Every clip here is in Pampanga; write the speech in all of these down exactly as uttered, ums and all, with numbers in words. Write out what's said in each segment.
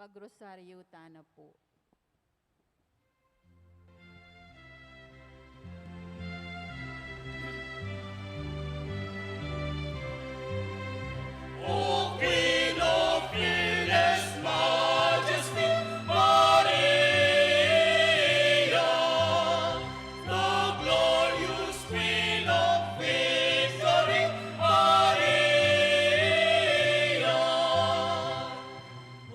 Magrosaryo tana pu. O Queen of fearless majesty, Maria, the glorious Queen of victory, Maria.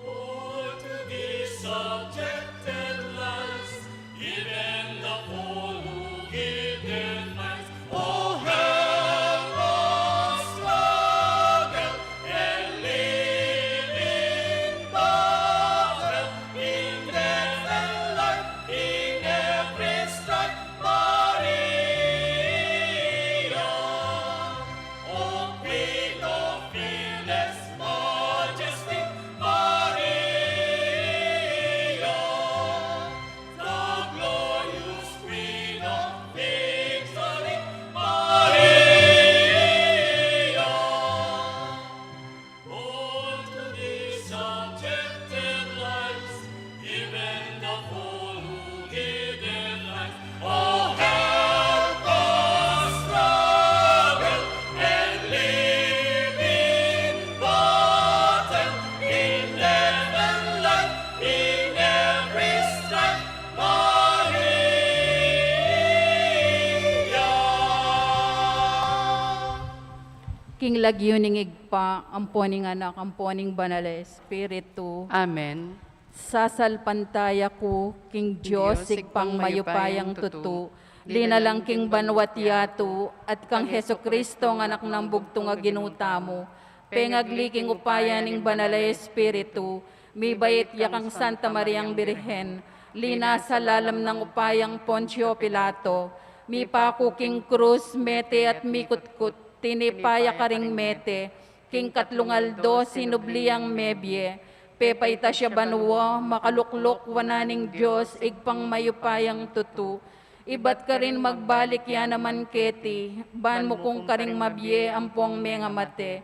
All to thee subjected lies, even the foe who giveth thanks. O help us struggle and live in battle, in death and life, in every strife, Maria. O Queen of fearless majesty, Maria, the glorious Queen of victory, Maria. All to thee subjected lies, even the foe who giveth thanks. O help us struggle and live in battle, in death and life, in every strife, Maria. King lagyu ning Ibpa, ampo ning Anak, ampo ning Banal a Espiritu. Amen. Sasalpantaya ku king Dios, Dios, Ibpang Ibpang mayupayang mayupayang tutu, tutu, linalang king banwa't yatu, at kang Jesucristo, ang Anak nang bugtung a Ginu tamu, pengagli king upaya ning Banal a Espiritu, mibait ya kang Santa Mariang Birhen, linasa lalam nang upayang Poncio Pilato, mipaku king krus, mete at mikutkut, tinipa ya karing mete, king katlung aldo sinubli yang mebie, pepaitas ya banua, makalukluk wanan ning Dios, Ibpang mayupayang tutu. Ibat karin magbalik ya naman keti, ban mukung karing mabie ampong mengamate.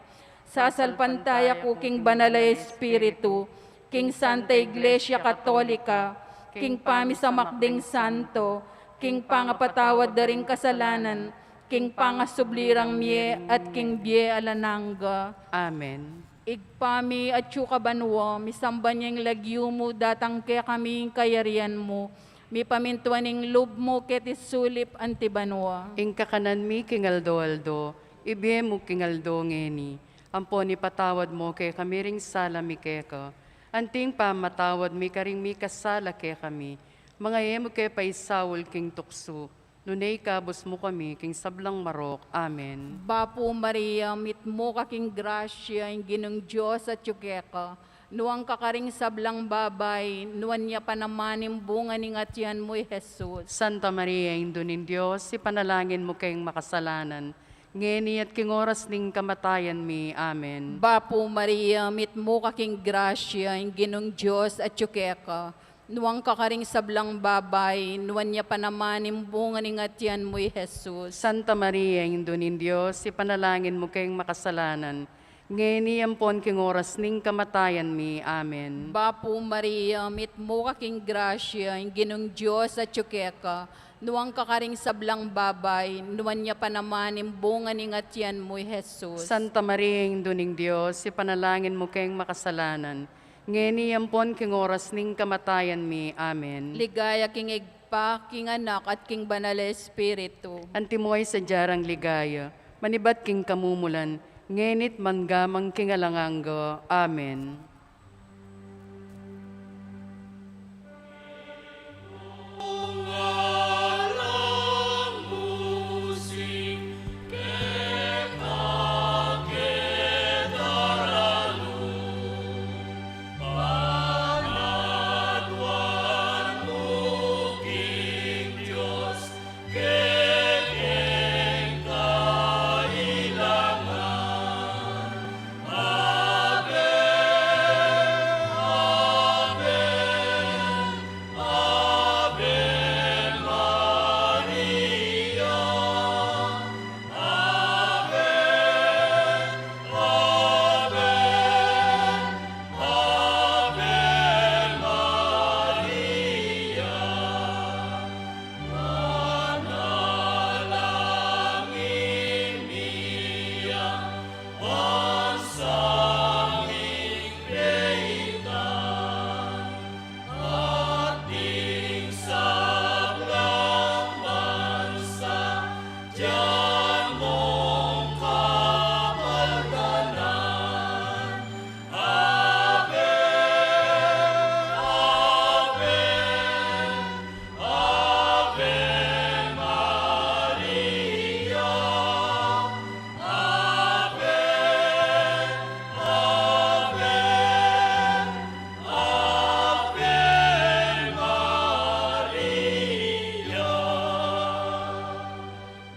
Sasalpantaya ku king Banal a Espiritu, king Santa Iglesia Katolika, king pamisamak ding santo, king pangapatawad da ring kasalanan, king pangasubli rang mie, at king bie alang angga. Amen. Ibpa mi, atsu ka banua, misamban ya ing lagyu mu, datang kekami ing kayarian mu, mipamintuan ing lub mu keti sulip anti banua. Ing kakanan mi king aldo-aldo, ibie mu king aldo ngeni, ampon ipatawad mu kekami ring sala mi keka, anti ing pamamatawad mi karing mikasala kekami, manga e mu ke paisaul king tuksu, nune ikabus mu kami king sablang marok. Amen. Bapu Maria, mitmu ka king grasya, ing Ginung Dios atyu keka, nuan ka karing sablang babai, nuan ya pa naman ing bunga ning atian mu, i Jesus. Santa Maria, Indu ning Dios, ipanalangin mu keng makasalanan, ngeni at king oras ning kamatayan mi. Amen. Bapu Maria, mitmu ka king grasya, ing Ginung Dios atyu keka, nuan ka karing sablang babai, nuan ya pa naman ing bunga ning atian mu, i Jesus. Santa Maria, Indu ning Dios, ipanalangin mu keng makasalanan, ngeni ampon king oras ning kamatayan mi. Amen. Bapu Maria, mitmu ka king grasya, ing Ginung Dios atyu keka, nuan ka karing sablang babai, nuan ya pa naman ing bunga ning atian mu, i Jesus. Santa Maria, Indu ning Dios, ipanalangin mu keng makasalanan, ngeni ampon king oras ning kamatayan mi. Amen. Ligaya king Ibpa, king Anak, at king Banal a Espiritu. Antimo ing sadya rang ligaya, manibat king kamumulan, ngeni't mangga man king alang angga. Amen.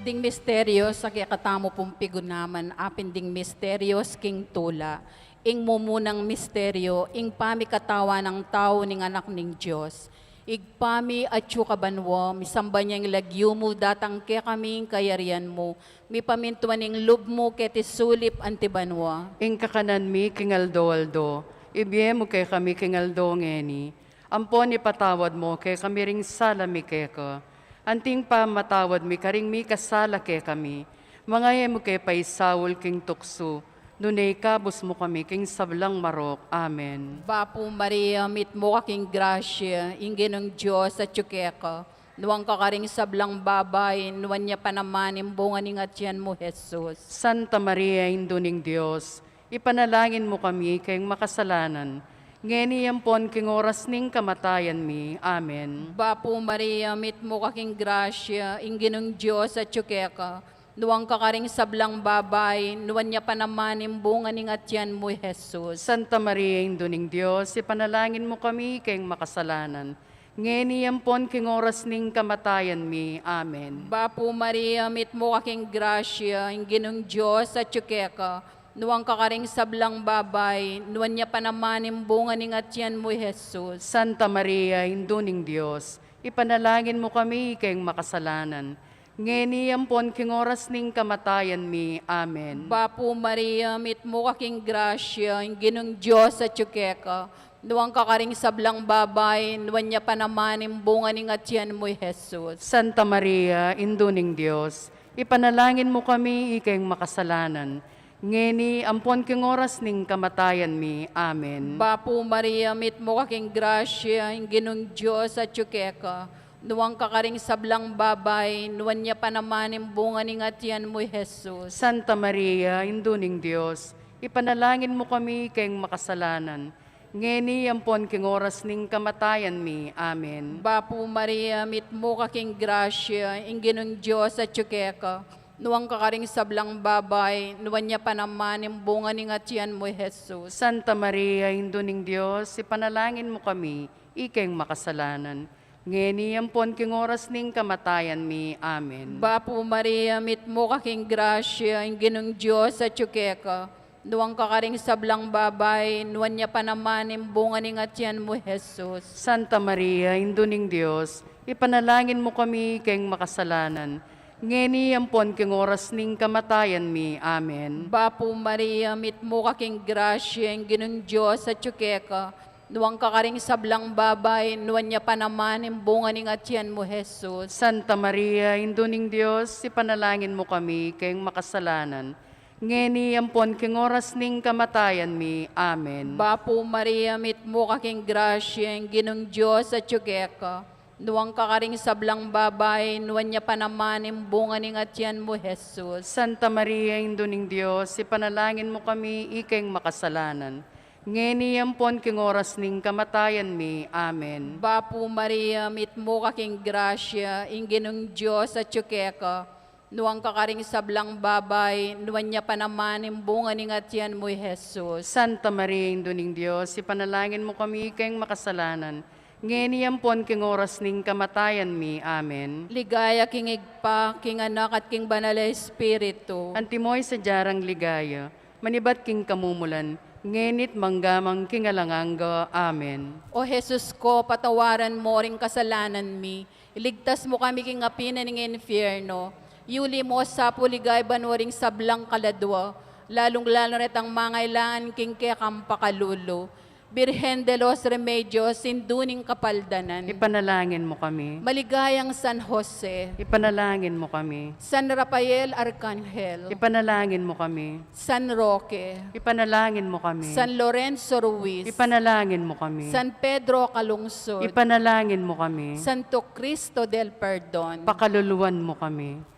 Ding misterios a kekatamu pung pigunaman, apin ding misterios king tula. Ing mumunang misterio, ing pamikatawan nang tau ning Anak ning Dios. Ibpa mi, atsu ka banua, misamban ya ing lagyu mu, datang kekami ing kayarian mu, mipamintuan ing lub mu keti sulip anti banua. Ing kakanan mi king aldo-aldo, ibie mu kekami king aldo ngeni. Ampon ipatawad mu kekami ring sala mi keka, anti ing pamamatawad mi karing mikasala kekami. Manga e mu ke paisaul king tuksu, nune ikabus mu kami king sablang marok. Amen. Bapu Maria, mitmu ka king grasya, ing Ginung Dios atyu keka. Nuan ka karing sablang babai, nuan ya pa naman ing bunga ning atian mu, Jesus. Santa Maria, Indu ning Dios, ipanalangin mu kami king makasalanan, ngeni ampon king oras ning kamatayan mi. Amen. Bapu Maria, mitmu ka king grasya, ing Ginung Dios atyu keka. Nuan ka karing sablang babai, nuan ya pa naman ing bunga ning atian mu, Jesus. Santa Maria, Indu ning Dios, ipanalangin mu kami king makasalanan, ngeni ampon king oras ning kamatayan mi. Amen. Bapu Maria, mitmu ka king grasya, ing Ginung Dios atyu keka. Nuan ka karing sablang babai, nuan ya pa naman ing bunga ning atian mu, Jesus. Santa Maria, Indu ning Dios, ipanalangin mu kami king makasalanan, ngeni ampon king oras ning kamatayan mi. Amen. Bapu Maria, mitmu ka king grasya, ing Ginung Dios atyu keka. Nuan ka karing sablang babai, nuan ya pa naman ing bunga ning atian mu, Jesus. Santa Maria, Indu ning Dios, ipanalangin mu kami king makasalanan, ngeni ampon king oras ning kamatayan mi. Amen. Bapu Maria, mitmu ka king grasya, ing Ginung Dios atyu keka. Nuan ka karing sablang babai, nuan ya pa naman ing bunga ning atian mu, Jesus. Santa Maria, Indu ning Dios, ipanalangin mu kami king makasalanan, ngeni ampon king oras ning kamatayan mi. Amen. Bapu Maria, mitmu ka king grasya, ing Ginung Dios atyu keka. Nuan ka karing sablang babai, nuan ya pa naman ing bunga ning atian mu, Jesus. Santa Maria, Indu ning Dios, ipanalangin mu kami king makasalanan, ngeni ampon king oras ning kamatayan mi. Amen. Bapu Maria, mitmu ka king grasya, ing Ginung Dios atyu keka. Nuan ka karing sablang babai, nuan ya pa naman ing bunga ning atian mu, Jesus. Santa Maria, Indu ning Dios, ipanalangin mu kami king makasalanan, ngeni ampon king oras ning kamatayan mi. Amen. Bapu Maria, mitmu ka king grasya, ing Ginung Dios atyu keka. Nuan ka karing sablang babai, nuan ya pa naman ing bunga ning atian mu, Jesus. Santa Maria, Indu ning Dios, ipanalangin mu kami king makasalanan, ngeni ampon king oras ning kamatayan mi. Amen. Bapu Maria, mitmu ka king grasya, ing Ginung Dios atyu keka. Nuan ka karing sablang babai, nuan ya pa naman ing bunga ning atian mu, Jesus. Santa Maria, Indu ning Dios, ipanalangin mu kami king makasalanan, ngeni ampon king oras ning kamatayan mi. Amen. Bapu Maria, mitmu ka king grasya, ing Ginung Dios atyu keka. Nuan ka karing sablang babai, nuan ya pa naman ing bunga ning atian mu, Jesus. Santa Maria, Indu ning Dios, ipanalangin mu kami king makasalanan, ngeni ampon king oras ning kamatayan mi. Amen. Ligaya king Ibpa, king Anak, at king Banal a Espiritu. Antimo ing sadya rang ligaya, manibat king kamumulan, ngeni't mangga man king alang angga. Amen. O Jesus ko, patawaran mo ring kasalanan mi, iligtas mu kami king api na ning infierno, yuli mu sa pu ligaya banua ring sablang kaladua, lalung-lalu na retang mangailangan king kekang pakalulu. Birhen de los Remedios, Indu ning Kapaldanan. Ipanalangin mu kami. Maligayang San Jose. Ipanalangin mu kami. San Rafael Arkanghel. Ipanalangin mu kami. San Roque. Ipanalangin mu kami. San Lorenzo Ruiz. Ipanalangin mu kami. San Pedro Calungsod. Ipanalangin mu kami. Santo Cristo del Perdon. Pakaluluan mu kami.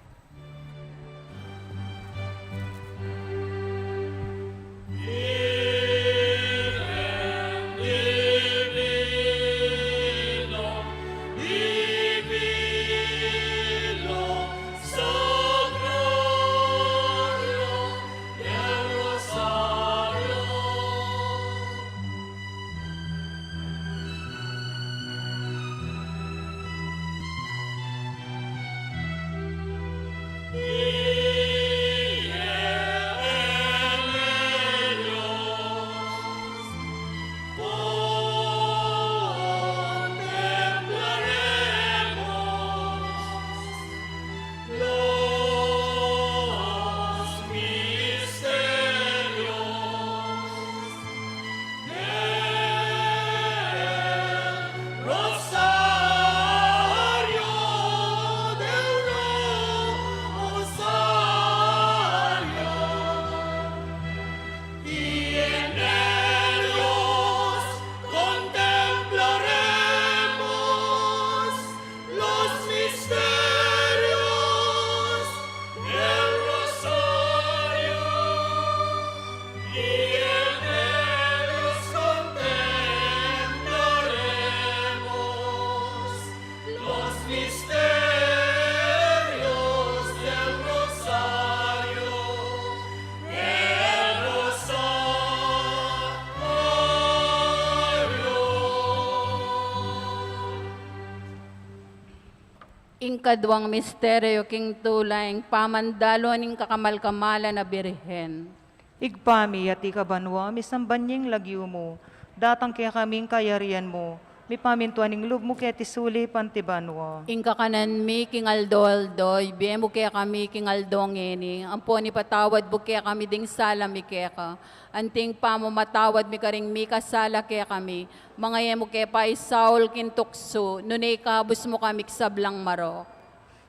Ing kaduang misteryo king tula, ing pamandalu ning kakamal-kamalan a Birhen. Ibpa mi, atiu ka banua, misamban ya ing lagyu mu, datang kekami ing kayarian mu, mipamintuan ing lub mu keti sulip anti banua. Ing kakanan mi king aldo-aldo, ibie mu kekami king aldo ngeni, ampon ipatawad mu kekami ding sala mi keka, anti ing pamamatawad mi karing mikasala kekami, manga e mu ke paisaul king tuksu, nune ikabus mu kami king sablang marok.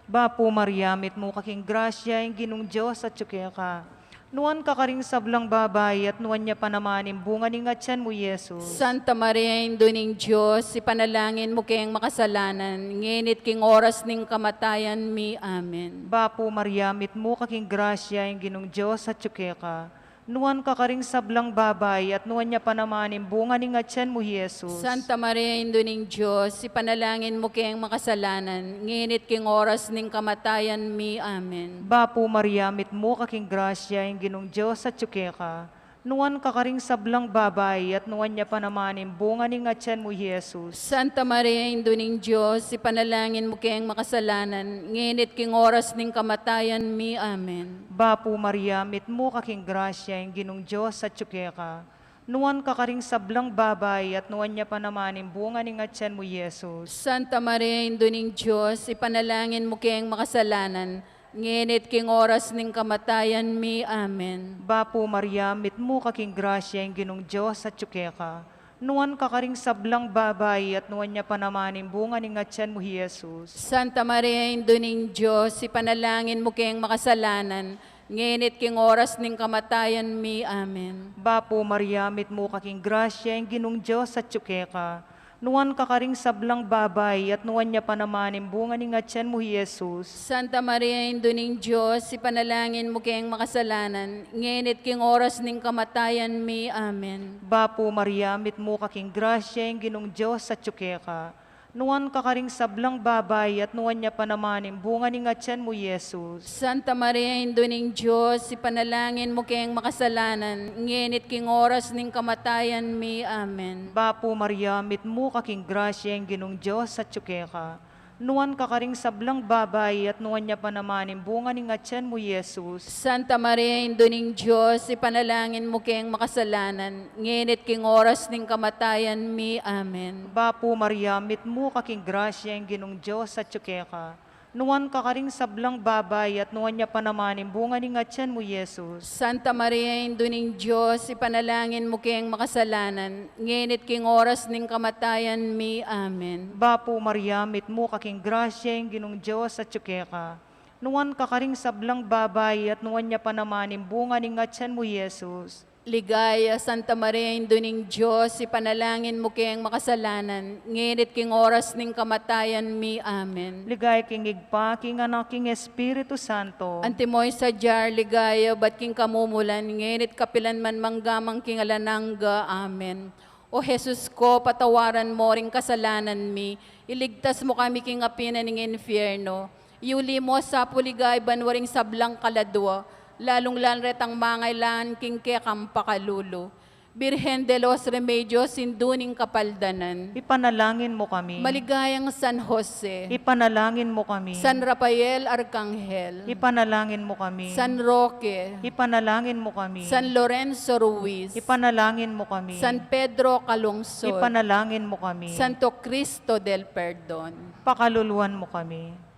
Bapu Maria, mitmu ka king grasya, ing Ginung Dios atyu keka. Nuan ka karing sablang babai, at nuan ya pa naman ing bunga ning atyan mu, Jesus. Santa Maria, Indu ning Dios, ipanalangin mu keng makasalanan, ngeni at king oras ning kamatayan mi. Amen. Bapu Maria, mitmu ka king grasya, ing Ginung Dios atyu keka. Nuan ka karing sablang babai, at nuan ya pa naman ing bunga ning atyan mu, Jesus. Santa Maria, Indu ning Dios, ipanalangin mu keng makasalanan, ngeni at king oras ning kamatayan mi. Amen. Bapu Maria, mitmu ka king grasya, ing Ginung Dios atyu keka. Nuan ka karing sablang babai, at nuan ya pa naman ing bunga ning atyan mu, Jesus. Santa Maria, Indu ning Dios, ipanalangin mu keng makasalanan, ngeni at king oras ning kamatayan mi. Amen. Bapu Maria, mitmu ka king grasya, ing Ginung Dios atyu keka. Nuan ka karing sablang babai, at nuan ya pa naman ing bunga ning atyan mu, Jesus. Santa Maria, Indu ning Dios, ipanalangin mu keng makasalanan, ngeni at king oras ning kamatayan mi. Amen. Bapu Maria, mitmu ka king grasya, ing Ginung Dios atyu keka. Nuan ka karing sablang babai, at nuan ya pa naman ing bunga ning atyan mu, Jesus. Santa Maria, Indu ning Dios, ipanalangin mu keng makasalanan, ngeni at king oras ning kamatayan mi. Amen. Bapu Maria, mitmu ka king grasya, ing Ginung Dios atyu keka. Nuan ka karing sablang babai, at nuan ya pa naman ing bunga ning atyan mu, Jesus. Santa Maria, Indu ning Dios, ipanalangin mu keng makasalanan, ngeni at king oras ning kamatayan mi. Amen. Bapu Maria, mitmu ka king grasya, ing Ginung Dios atyu keka. Nuan ka karing sablang babai, at nuan ya pa naman ing bunga ning atyan mu, Jesus. Santa Maria, Indu ning Dios, ipanalangin mu keng makasalanan, ngeni at king oras ning kamatayan mi. Amen. Bapu Maria, mitmu ka king grasya, ing Ginung Dios atyu keka. Nuan ka karing sablang babai, at nuan ya pa naman ing bunga ning atyan mu, Jesus. Santa Maria, Indu ning Dios, ipanalangin mu keng makasalanan, ngeni at king oras ning kamatayan mi. Amen. Bapu Maria, mitmu ka king grasya, ing Ginung Dios atyu keka. Nuan ka karing sablang babai, at nuan ya pa naman ing bunga ning atyan mu, Jesus. Santa Maria, Indu ning Dios, ipanalangin mu keng makasalanan, ngeni at king oras ning kamatayan mi. Amen. Bapu Maria, mitmu ka king grasya, ing Ginung Dios atyu keka. Nuan ka karing sablang babai, at nuan ya pa naman ing bunga ning atyan mu, Jesus. Ligaya, Santa Maria, Indu ning Dios, ipanalangin mu keng makasalanan, ngeni at king oras ning kamatayan mi. Amen. Ligaya king Ibpa, king Anak, king Espiritu Santo. Antimo ing sadya ring ligaya, ibat king kamumulan, ngeni at kapilan man, mangga man king alang angga. Amen. O Jesus ko, patawaran mo ring kasalanan mi, iligtas mu kami king api na ning infierno, iuli mu sa pu king ligaya banua ring sablang kaladua, lalung-lalu retang mangailangan king kekang pakalulu. Birhen de los Remedios, Indu ning Kapaldanan. Ipanalangin mu kami. Maligayang San Jose. Ipanalangin mu kami. San Rafael Arkanghel. Ipanalangin mu kami. San Roque. Ipanalangin mu kami. San Lorenzo Ruiz. Ipanalangin mu kami. San Pedro Calungsod. Ipanalangin mu kami. Santo Cristo del Perdon. Pakaluluan mu kami.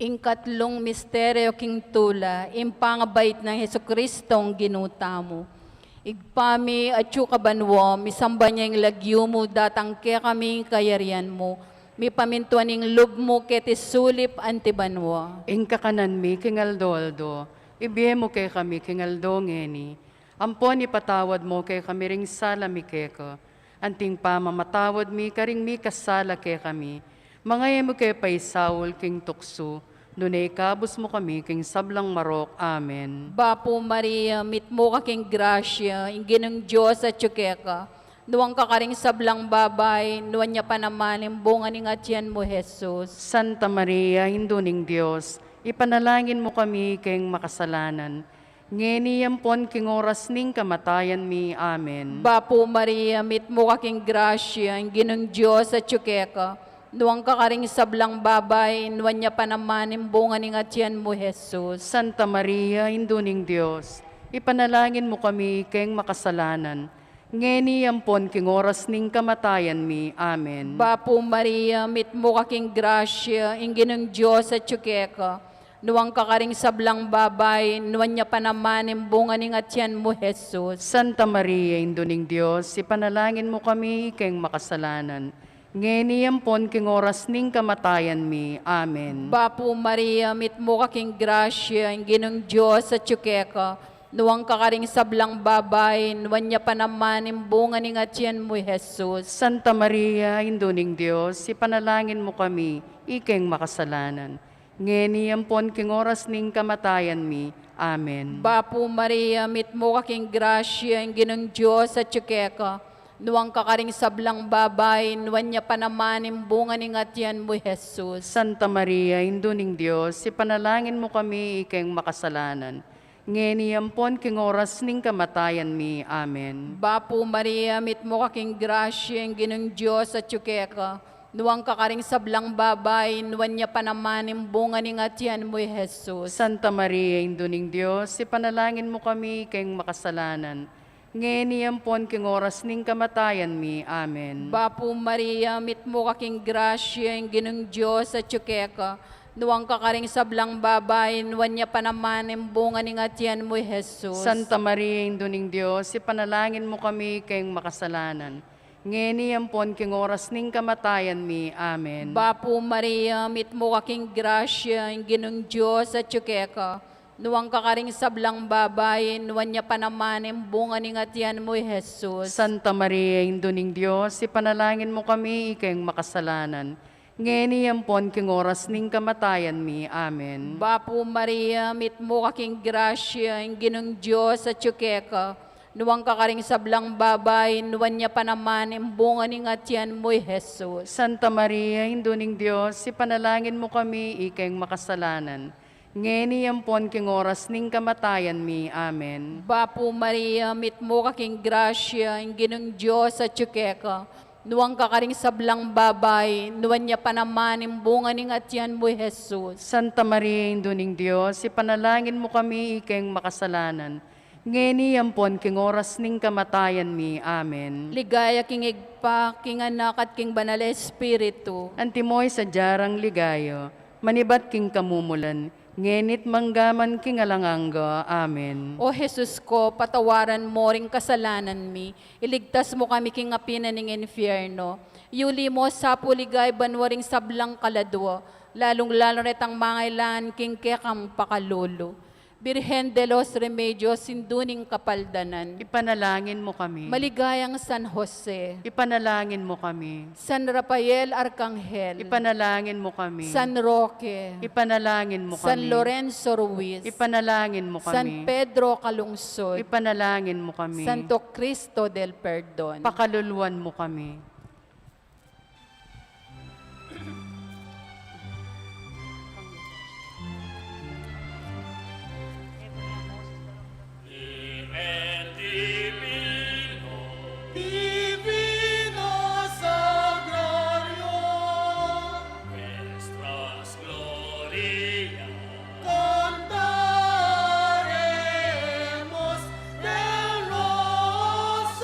Ing katlung misteryo king tula, ing pangabait nang Jesucristong Ginu tamu. Ibpa mi, atsu ka banua, misamban ya ing lagyu mu, datang kekami ing kayarian mu, mipamintuan ing lub mu keti sulip anti banua. Ing kakanan mi king aldo-aldo, ibie mu kekami king aldo ngeni. Ampon ipatawad mu kekami ring sala mi keka, anting pamamatawad mi karing mikasala kekami. Manga e mu ke paisaul king tuksu, nune ikabus mu kami king sablang marok. Amen. Bapu Maria, mitmu ka king grasya, ing Ginung Dios atyu keka. Nuan ka karing sablang babai, nuan ya pa naman ing bunga ning atian mu, Jesus. Santa Maria, Indu ning Dios, ipanalangin mu kami keng makasalanan, ngeni ampon king oras ning kamatayan mi. Amen. Bapu Maria, mitmu ka king grasya, ing Ginung Dios atyu keka. Nuan ka karing sablang babai, nuan ya pa naman ing bunga ning atian mu, Jesus. Santa Maria, Indu ning Dios, ipanalangin mu kami keng makasalanan, ngeni ampon king oras ning kamatayan mi. Amen. Bapu Maria, mitmu ka king grasya, ing Ginung Dios atyu keka. Nuan ka karing sablang babai, nuan ya pa naman ing bunga ning atian mu, Jesus. Santa Maria, Indu ning Dios, ipanalangin mu kami keng makasalanan, ngeni ampon king oras ning kamatayan mi. Amen. Bapu Maria, mitmu ka king grasya, ing Ginung Dios atyu keka. Nuan ka karing sablang babai, nuan ya pa naman ing bunga ning atian mu, Jesus. Santa Maria, Indu ning Dios, ipanalangin mu kami, ikeng makasalanan, ngeni ampon king oras ning kamatayan mi. Amen. Bapu Maria, mitmu ka king grasya, ing Ginung Dios atyu keka. Nuan ka karing sablang babai, nuan ya pa naman ing bunga ning atian mu, Jesus. Santa Maria, Indu ning Dios, ipanalangin mu kami, ikeng makasalanan, ngeni ampon king oras ning kamatayan mi. Amen. Bapu Maria, mitmu ka king grasya, ing Ginung Dios atyu keka. Nuan ka karing sablang babai, nuan ya pa naman ing bunga ning atian mu, Jesus. Santa Maria, Indu ning Dios, ipanalangin mu kami keng makasalanan, ngeni ampon king oras ning kamatayan mi. Amen. Bapu Maria, mitmu ka king grasya, ing Ginung Dios atyu keka. Nuan ka karing sablang babai, nuan ya pa naman ing bunga ning atian mu, Jesus. Santa Maria, Indu ning Dios, ipanalangin mu kami keng makasalanan, ngeni ampon king oras ning kamatayan mi. Amen. Bapu Maria, mitmu ka king grasya, ing Ginung Dios atyu keka. Nuan ka karing sablang babai, nuan ya pa naman ing bunga ning atian mu, Jesus. Santa Maria, Indu ning Dios, ipanalangin mu kami ikeng makasalanan, ngeni ampon king oras ning kamatayan mi. Amen. Bapu Maria, mitmu ka king grasya, ing Ginung Dios atyu keka. Nuan ka karing sablang babai, nuan ya pa naman ing bunga ning atian mu, Jesus. Santa Maria, Indu ning Dios, ipanalangin mu kami ikeng makasalanan, ngeni ampon king oras ning kamatayan mi. Amen. Bapu Maria, mitmu ka king grasya, ing Ginung Dios atyu keka. Nuan ka karing sablang babai, nuan ya pa naman ing bunga ning atian mu, Jesus. Santa Maria, Indu ning Dios, ipanalangin mu kami ikeng makasalanan, ngeni ampon king oras ning kamatayan mi. Amen. Ligaya king Ibpa, king Anak, at king Banal a Espiritu. Antimo ing sadya rang ligaya, manibat king kamumulan, ngeni't mangga man king alang angga. Amen. O Jesus ko, patawaran mo ring kasalanan mi, iligtas mo kami king api na ning infierno, yuli mo sa pu ligaya banua ring sablang kaladua, lalung-lalu na retang mangailangan king kekang pakalulu. Birhen de los Remedios, Indu ning Kapaldanan. Ipanalangin mo kami. Maligayang San Jose. Ipanalangin mo kami. San Rafael Arkanghel. Ipanalangin mo kami. San Roque. Ipanalangin mo kami. San Lorenzo Ruiz. Ipanalangin mo kami. San Pedro Calungsod. Ipanalangin mo kami. Santo Cristo del Perdon. Pakaluluan mo kami. Divino Sagrario, nuestras glorias cantaremos del Rosario.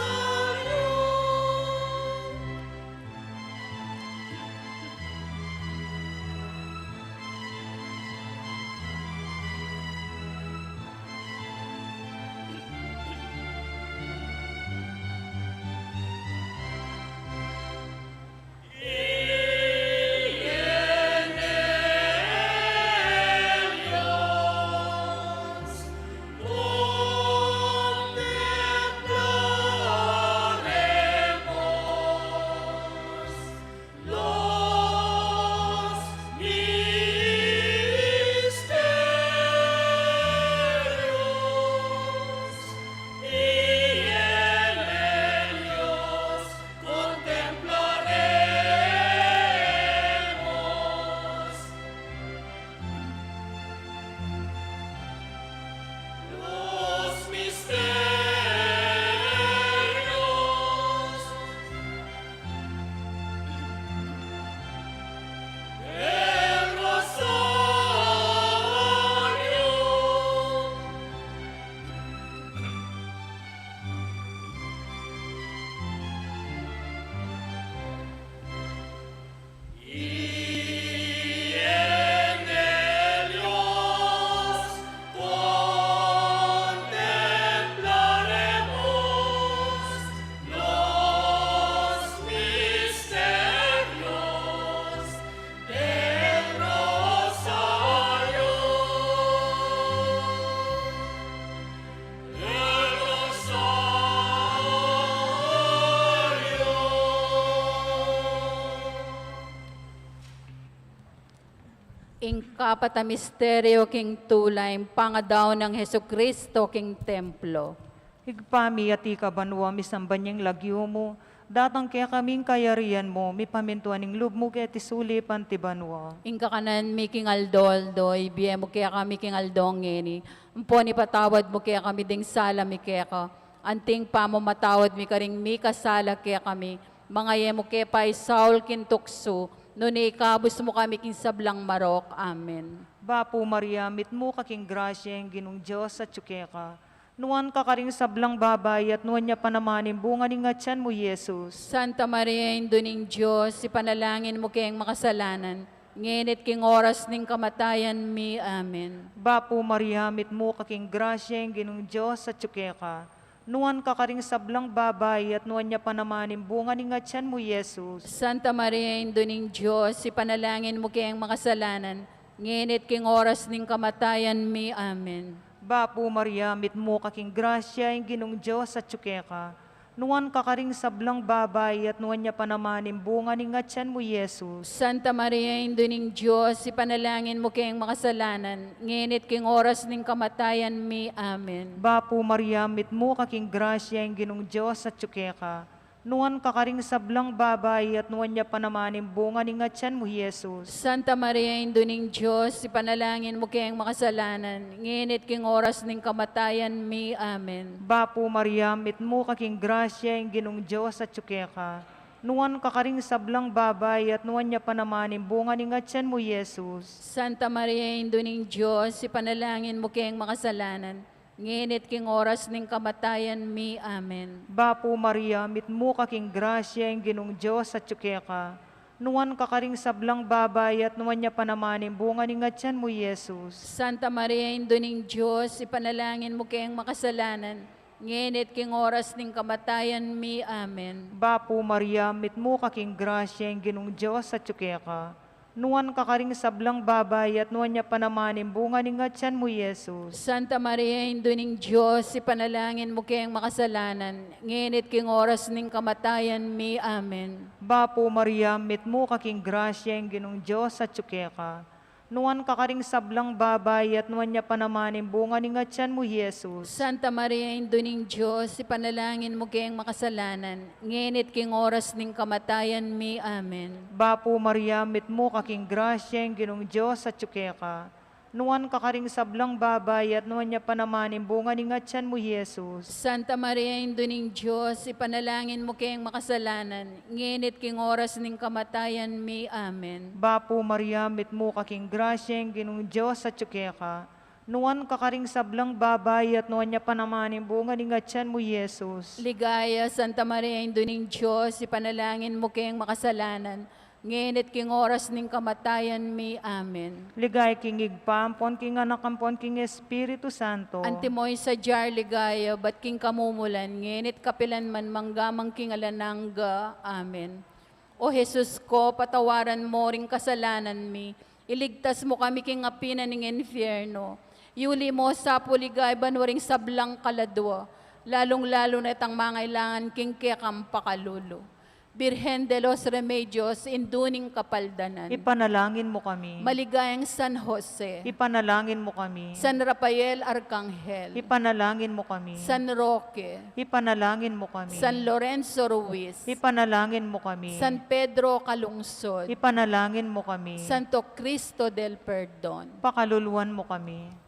Ing kapat a misteryo king tula, ing pangadaun nang Jesucristo king templo. Ibpa mi, atiu ka banua, misamban ya ing lagyu mu, datang kekami ing kayarian mu, mipamintuan ing lub mu keti sulip anti banua. Ing kakanan mi king aldo-aldo, ibie mu kekami king aldo ngeni, ampon ipatawad mu kekami ding sala mi keka, anti ing pamamatawad mi karing mikasala kekami, manga e mu ke paisaul king tuksu, nune ikabus mu kami king sablang marok. Amen. Bapu Maria, mitmu ka king grasya, ing Ginung Dios atyu keka. Nuan ka karing sablang babai, at nuan ya pa naman ing bunga ning atyan mu, Jesus. Santa Maria, Indu ning Dios, ipanalangin mu keng makasalanan, ngeni at king oras ning kamatayan mi. Amen. Bapu Maria, mitmu ka king grasya, ing Ginung Dios atyu keka. Nuan ka karing sablang babai, at nuan ya pa naman ing bunga ning atyan mu, Jesus. Santa Maria, Indu ning Dios, ipanalangin mu keng makasalanan, ngeni at king oras ning kamatayan mi. Amen. Bapu Maria, mitmu ka king grasya, ing Ginung Dios atyu keka. Nuan ka karing sablang babai, at nuan ya pa naman ing bunga ning atyan mu, Jesus. Santa Maria, Indu ning Dios, ipanalangin mu keng makasalanan, ngeni at king oras ning kamatayan mi. Amen. Bapu Maria, mitmu ka king grasya, ing Ginung Dios atyu keka. Nuan ka karing sablang babai, at nuan ya pa naman ing bunga ning atyan mu, Jesus. Santa Maria, Indu ning Dios, ipanalangin mu keng makasalanan, ngeni at king oras ning kamatayan mi. Amen. Bapu Maria, mitmu ka king grasya, ing Ginung Dios atyu keka. Nuan ka karing sablang babai, at nuan ya pa naman ing bunga ning atyan mu, Jesus. Santa Maria, Indu ning Dios, ipanalangin mu keng makasalanan, ngeni at king oras ning kamatayan mi. Amen. Bapu Maria, mitmu ka king grasya, ing Ginung Dios atyu keka. Nuan ka karing sablang babai, at nuan ya pa naman ing bunga ning atyan mu, Jesus. Santa Maria, Indu ning Dios, ipanalangin mu keng makasalanan, ngeni at king oras ning kamatayan mi. Amen. Bapu Maria, mitmu ka king grasya, ing Ginung Dios atyu keka. Nuan ka karing sablang babai, at nuan ya pa naman ing bunga ning atyan mu, Jesus. Santa Maria, Indu ning Dios, ipanalangin mu keng makasalanan, ngeni at king oras ning kamatayan mi. Amen. Bapu Maria, mitmu ka king grasya, ing Ginung Dios atyu keka. Nuan ka karing sablang babai, at nuan ya pa naman ing bunga ning atyan mu, Jesus. Santa Maria, Indu ning Dios, ipanalangin mu keng makasalanan, ngeni at king oras ning kamatayan mi. Amen. Bapu Maria, mitmu ka king grasya, ing Ginung Dios atyu keka. Nuan ka karing sablang babai, at nuan ya pa naman ing bunga ning atyan mu, Jesus. Santa Maria, Indu ning Dios, ipanalangin mu keng makasalanan, ngeni at king oras ning kamatayan mi. Amen. Bapu Maria, mitmu ka king grasya, ing Ginung Dios atyu keka. Nuan ka karing sablang babai, at nuan ya pa naman ing bunga ning atyan mu, Jesus. Ligaya, Santa Maria, Indu ning Dios, ipanalangin mu keng makasalanan, ngeni at king oras ning kamatayan mi. Amen. Ligaya king Ibpa, ampon king Anak, ampon king Espiritu Santo. Antimo ing sadya ning ligaya, ibat king kamumulan, ngeni at kapilan man, mangga man king alang angga. Amen. O Jesus ko, patawaran mo ring kasalanan mi, iligtas mo kami king api na ning infierno, yuli mo sa pu king banua ring sablang kaladua, lalung-lalu na itang mangailangan king kekang pakalulu. Birhen de los Remedios, Indu ning Kapaldanan. Ipanalangin mo kami. Maligayang San Jose. Ipanalangin mo kami. San Rafael Arkanghel. Ipanalangin mo kami. San Roque. Ipanalangin mo kami. San Lorenzo Ruiz. Ipanalangin mo kami. San Pedro Calungsod. Ipanalangin mo kami. Santo Cristo del Perdon. Pakaluluan mo kami.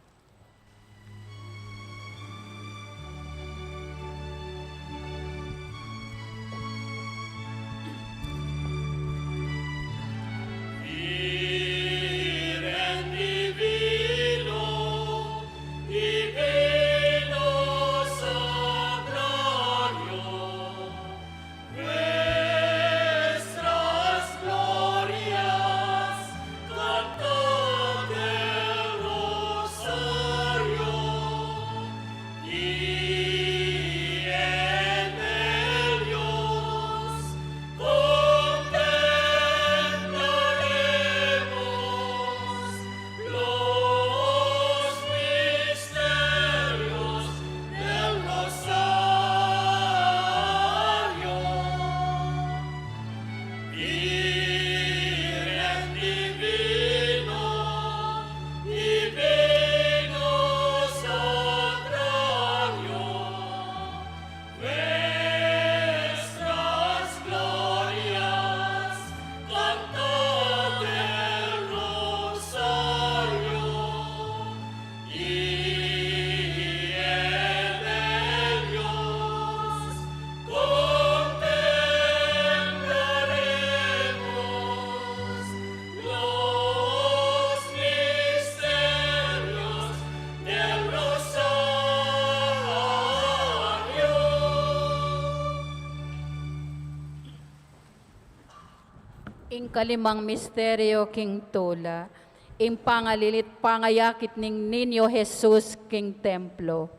Ing kalimang misteryo king tula, ing pangalilit pangayakit ning Niño Jesus king templo.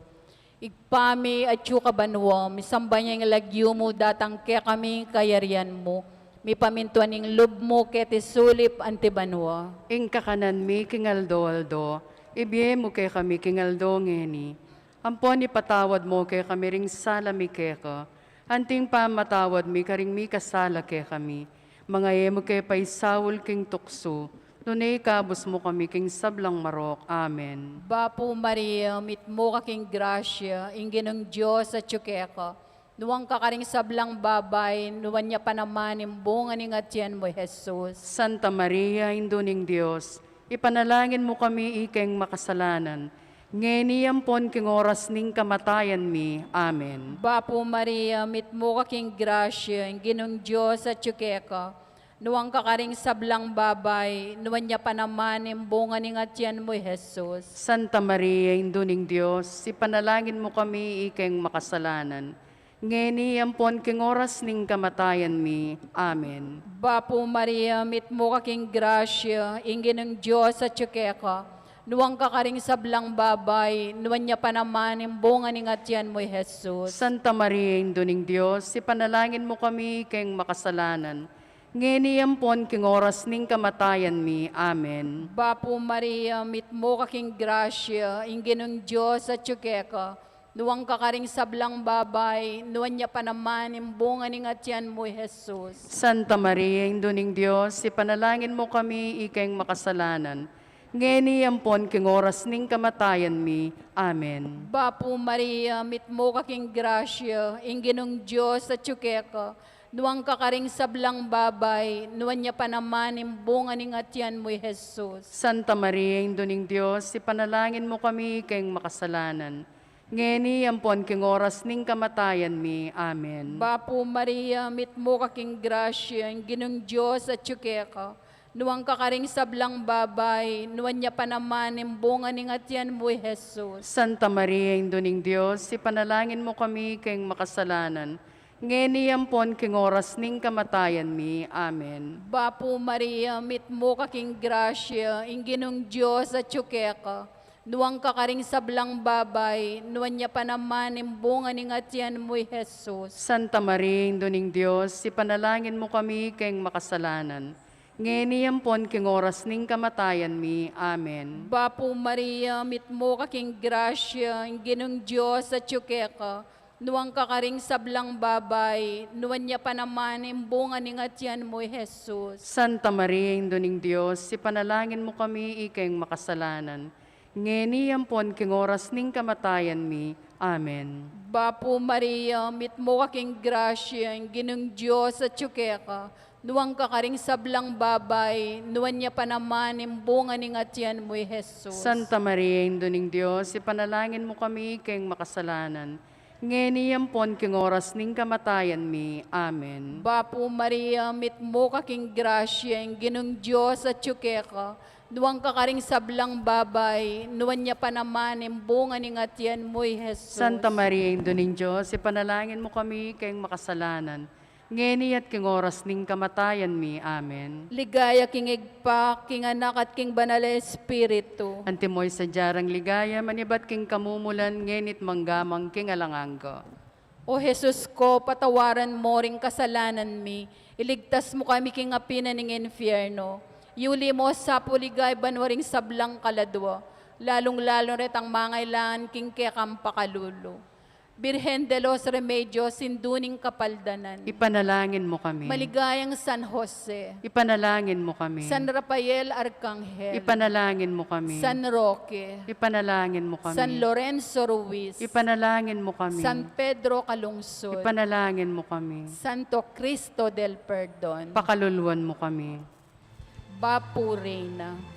Ibpa mi, atsu ka banua, misamban ya ing lagyu mu, datang kekami ing kayarian mu, mipamintuan ing lub mu keti sulip anti banua. Ing kakanan mi king aldo-aldo, ibie mu kekami king aldo ngeni. Ampon ipatawad mu kekami ring sala mi keka, anting pamatawad mi karing mikasala kekami. Manga e mu ke paisaul king tuksu, nune ikabus mu kami king sablang marok. Amen. Bapu Maria, mitmu ka king grasya, ing Ginung Dios atyu keka. Nuan ka karing sablang babai, nuan ya pa naman ing bunga ning atian mu, Jesus. Santa Maria, Indu ning Dios, ipanalangin mu kami ikeng makasalanan, ngeni ampon king oras ning kamatayan mi. Amen. Bapu Maria, mitmu ka king grasya, ing Ginung Dios atyu keka. Nuan ka karing sablang babai, nuan ya pa naman ing bunga ning atian mu, Jesus. Santa Maria, Indu ning Dios, ipanalangin mu kami ikeng makasalanan, ngeni ampon king oras ning kamatayan mi. Amen. Bapu Maria, mitmu ka king grasya, ing Ginung Dios atyu keka. Nuan ka karing sablang babai, nuan ya pa naman ing bunga ning atian mu, Jesus. Santa Maria, Indu ning Dios, ipanalangin mu kami ikeng makasalanan, ngeni ampon king oras ning kamatayan mi. Amen. Bapu Maria, mitmu ka king grasya, ing Ginung Dios atyu keka. Nuan ka karing sablang babai, nuan ya pa naman ing bunga ning atian mu, Jesus. Santa Maria, Indu ning Dios, ipanalangin mu kami ikeng makasalanan, ngeni ampon king oras ning kamatayan mi. Amen. Bapu Maria, mitmu ka king grasya, ing Ginung Dios atyu keka. Nuan ka karing sablang babai, nuan ya pa naman ing bunga ning atian mu, Jesus. Santa Maria, Indu ning Dios, ipanalangin mu kami ikeng makasalanan, ngeni ampon king oras ning kamatayan mi. Amen. Bapu Maria, mitmu ka king grasya, ing Ginung Dios atyu keka. Nuan ka karing sablang babai, nuan ya pa naman ing bunga ning atian mu, Jesus. Santa Maria, Indu ning Dios, ipanalangin mu kami ikeng makasalanan, ngeni ampon king oras ning kamatayan mi. Amen. Bapu Maria, mitmu ka king grasya, ing Ginung Dios atyu keka. Nuan ka karing sablang babai, nuan ya pa naman ing bunga ning atian mu, Jesus. Santa Maria, Indu ning Dios, ipanalangin mu kami ikeng makasalanan, ngeni ampon king oras ning kamatayan mi. Amen. Bapu Maria, mitmu ka king grasya, ing Ginung Dios atyu keka. Nuan ka karing sablang babai, nuan ya pa naman ing bunga ning atian mu, Jesus. Santa Maria, Indu ning Dios, ipanalangin mu kami ikeng makasalanan, ngeni ampon king oras ning kamatayan mi. Amen. Bapu Maria, mitmu ka king grasya, ing Ginung Dios atyu keka. Nuan ka karing sablang babai, nuan ya pa naman ing bunga ning atian mu, Jesus. Santa Maria, Indu ning Dios, ipanalangin mu kami ikeng makasalanan, ngeni ampon king oras ning kamatayan mi. Amen. Bapu Maria, mitmu ka king grasya, ing Ginung Dios atyu keka. Nuan ka karing sablang babai, nuan ya pa naman ing bunga ning atian mu, Jesus. Santa Maria, Indu ning Dios, ipanalangin mu kami ikeng makasalanan, ngeni at king oras ning kamatayan mi. Amen. Ligaya king Ibpa, king Anak, at king Banal a Espiritu. Antimo ing sadya rang ligaya, manibat king kamumulan, ngeni't mangga man king alang angga. O Jesus ko, patawaran mo ring kasalanan mi, iligtas mo kami king api na ning infierno, yuli mo sa pu ligaya banua ring sablang kaladua, lalung-lalu na retang mangailangan king kekang pakalulu. Birhen de los Remedios, Indu ning Kapaldanan. Ipanalangin mo kami. Maligayang San Jose. Ipanalangin mo kami. San Rafael Arkanghel. Ipanalangin mo kami. San Roque. Ipanalangin mo kami. San Lorenzo Ruiz. Ipanalangin mo kami. San Pedro Calungsod. Ipanalangin mo kami. Santo Cristo del Perdon. Pakaluluan mo kami. Bapu Reyna.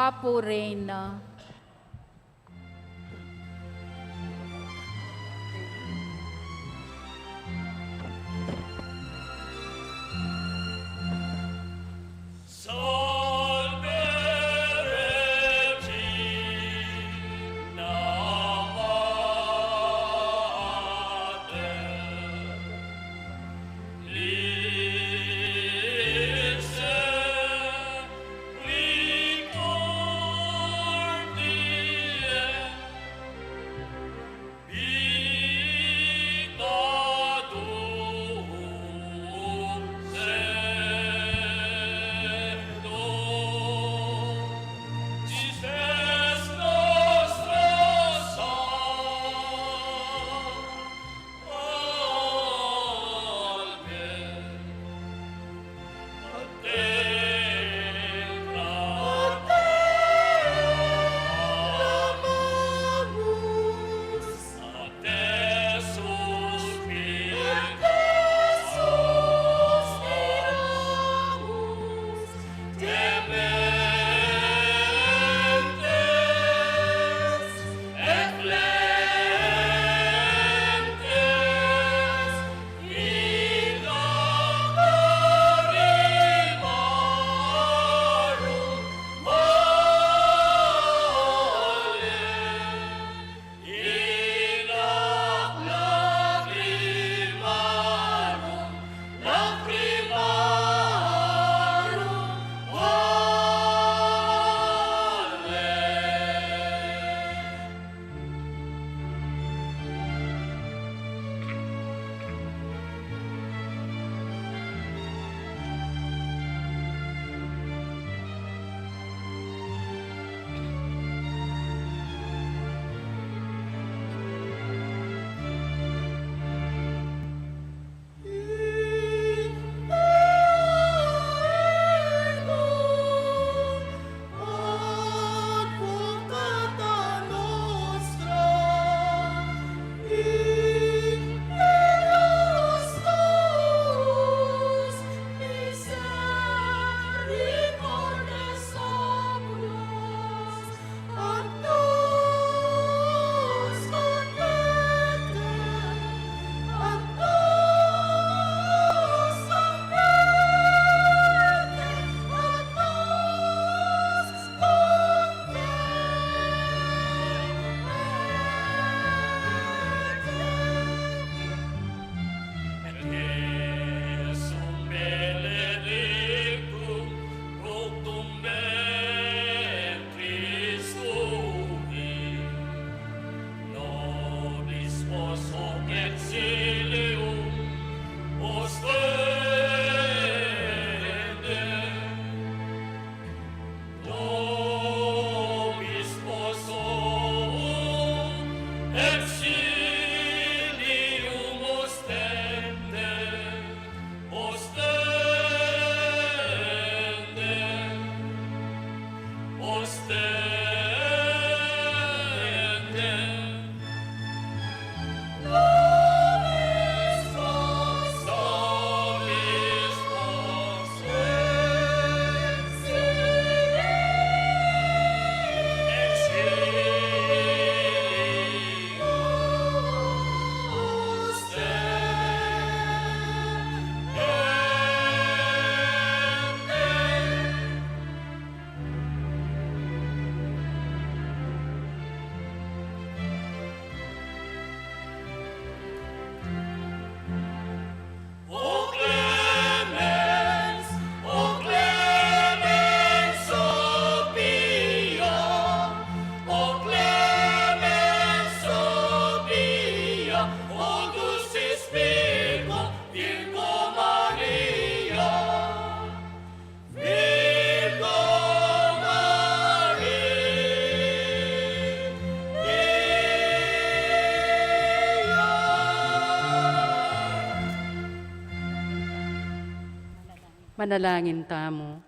Apo Reyna. Salve Regina Mater, Misericordiae Manalangin tamu.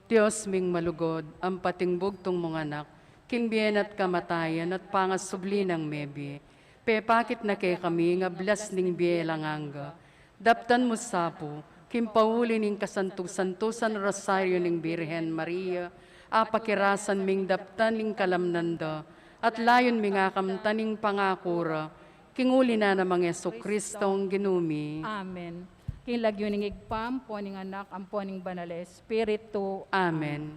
Dios ming malugud, ampon ing bugtung mung Anak, king bie na at kamatayan at pangasubli nang mebie, pepakit na kekami ing ablas ning bie alang angga. Daptan mu sa pu, king pauli ning kasantu-santusan Rosario ning Birhen Maria, Apakirasan ming daptan ing kalamnan da, at layun ming akamtan ing pangaku ra, king uli na namang Jesucristo a Ginu mi. Amen. King lagyu ning Ibpa, ampo ning Anak, ampo ning Banal a Espiritu. Amen.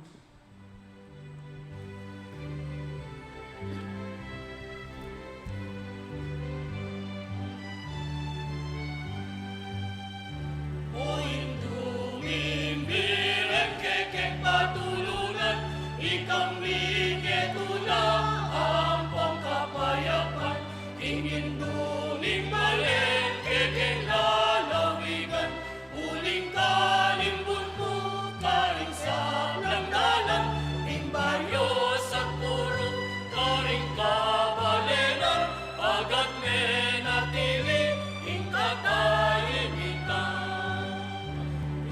O Indu ming Birhen, kekeng patulunan, ikang mibie tula ampong kapayapan. King Indu ning Balen, kekeng lalawigan, uling kalimbun mu karing sablang dalan, king baryo, sampurung, karing kabalenan, agat menatili ing katahimikan.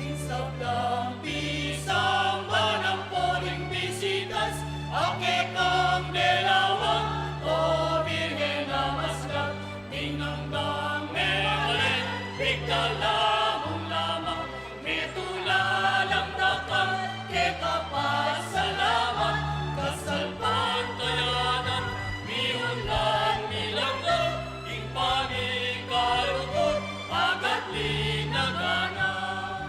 King sablang pisamban ampo ring bisitas, a kekang delawa, O Birhen a maskal, king anggang mebalen, ikalamu lamang, mitula lang dakal keka pasalamat, kasalpantayanan, miunan mi lang da ing pamikalugud, agat linaganan.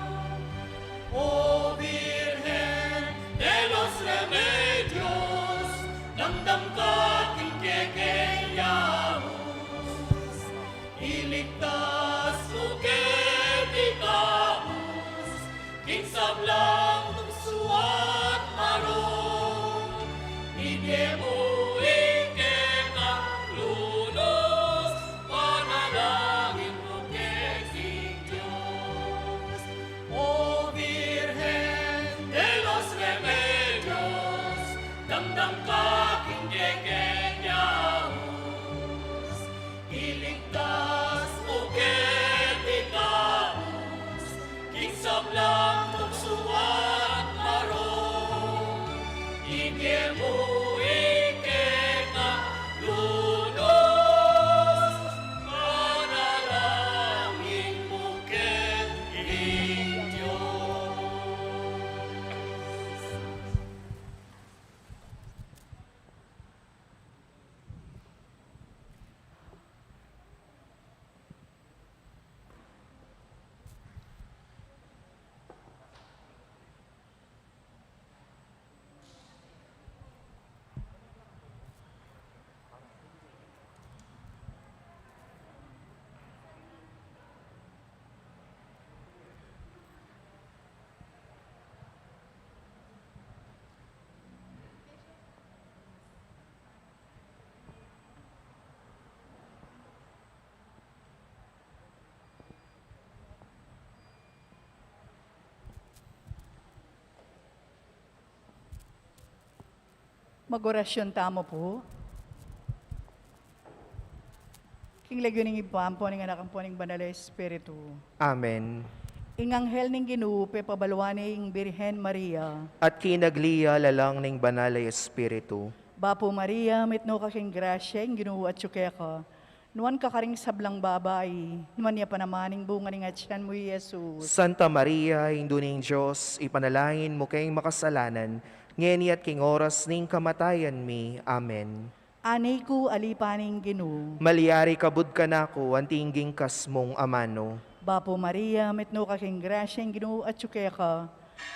O Birhen de los Remedios, damdam ka king kekeng yaus, iligtas mu keti kabus king sablang tuksu at marok. Ibie mu ing kekang lunus, panalangin mu keti king Dios. O Birhen de los Remedios, damdam ka king kekeng yaus, iligtas mu keti kabus king sablang tuksu at marok. Ibie mu ing kekang lunus, panalangin mu keti king Dios. Mag-orasyon tamu pu. King lagyu ning Ibpa, ampo ning Anak, ampo ning Banal a Espiritu. Amen. Ing anghel ning Ginu pepabaluan ne ing Birhen Maria. At kinagli ya la lang ning Banal a Espiritu. Bapu Maria, mitmu ka king grasya, ing Ginu atyu keka. Nuan ka karing sablang babai, nuan ya pa naman ing bunga ning atian mu, i Jesus. Santa Maria, Indu ning Dios, ipanalangin mu keng makasalanan, ngeni at king oras ning kamatayan mi. Amen. Ani ku, ali pa ning Ginu. Malyari kabud kanaku anti ing gingkas mung amanu. Bapu Maria, mitmu ka king grasya, ing Ginu atyu keka.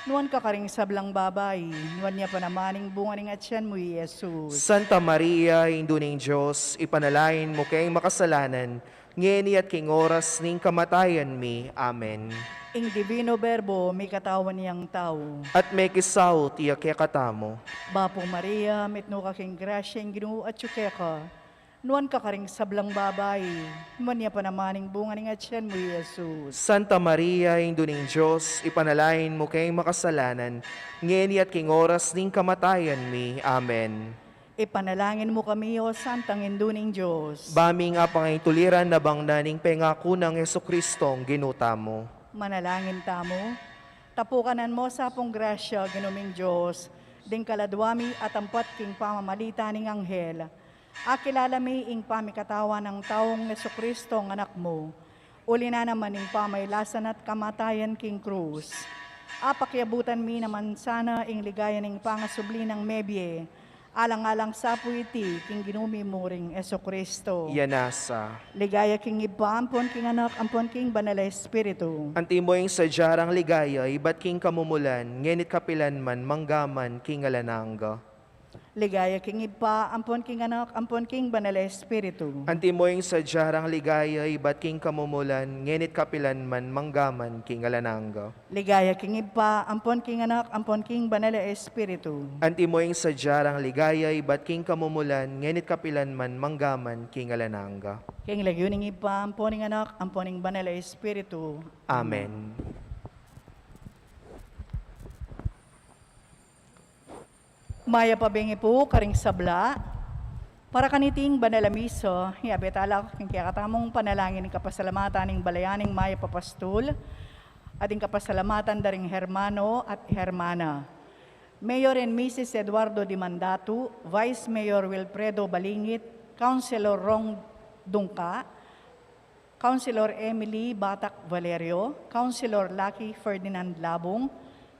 Nuan ka karing sablang babai, nuan ya pa naman ing bunga ning atian mu, i Jesus. Santa Maria, Indu ning Dios, ipanalangin mu keng makasalanan, ngeni at king oras ning kamatayan mi. Amen. Ing Divino Verbo mikatawan yang tau. At mekisaut ya kekatamu. Bapu Maria, mitmu ka king grasya, ing Ginu atyu keka. Nuan ka karing sablang babai, nuan ya pa naman ing bunga ning atian mu, i Jesus. Santa Maria, Indu ning Dios, ipanalangin mu keng makasalanan, ngeni at king oras ning kamatayan mi. Amen. Ipanalangin mu kami, o Santang Indu ning Dios. Ba ming apangaintuliran na bang na ning pengaku nang Jesucristong Ginu tamu. Manalangin tamu. Tapukanan mu sa pung grasya, Ginu ming Dios, ding kaladua mi at ampat king pamamalita ning anghel. Akilala mi ing pamikatawan nang taung Jesucristong Anak mu. Uli na naman ing pamailasan at kamatayan king krus. Apakiabutan mi naman sana ing ligaya ning pangasubli nang mebie. Alang-alang sa pu iti king Ginu mi muring Jesucristo. Iya na sa. Ligaya king Ibpa, ampon king Anak, ampon king Banal a Espiritu. Antimo ing sadya rang ligaya ibat king kamumulan, ngeni't kapilan man, manggaman king alang angga. Ligaya king Ibpa, ampon king Anak, ampon king Banal a Espiritu. Antimo ing sadya rang ligaya ibat king kamumulan, ngeni't kapilan man, manggaman king alang angga. Ligaya king Ibpa, ampon king Anak, ampon king Banal a Espiritu. Antimo ing sadya rang ligaya ibat king kamumulan, ngeni't kapilan man, manggaman king alang angga. King lagyu ning Ibpa, ampon ning Anak, ampon ning Banal a Espiritu. Amen. Mayap a bengi pu karing sabla. Para kaniting banal a misa, yabe tala king kekatamung panalangin ing kapasalamatan ning balayan ning mayap a pastul, at ing kapasalamatan da ring hermano at hermana. Mayor and Missus Eduardo Dimandatu, Vice Mayor Wilfredo Balingit, Councilor Rong Dungka, Councilor Emily Batak Valerio, Councilor Lucky Ferdinand Labung,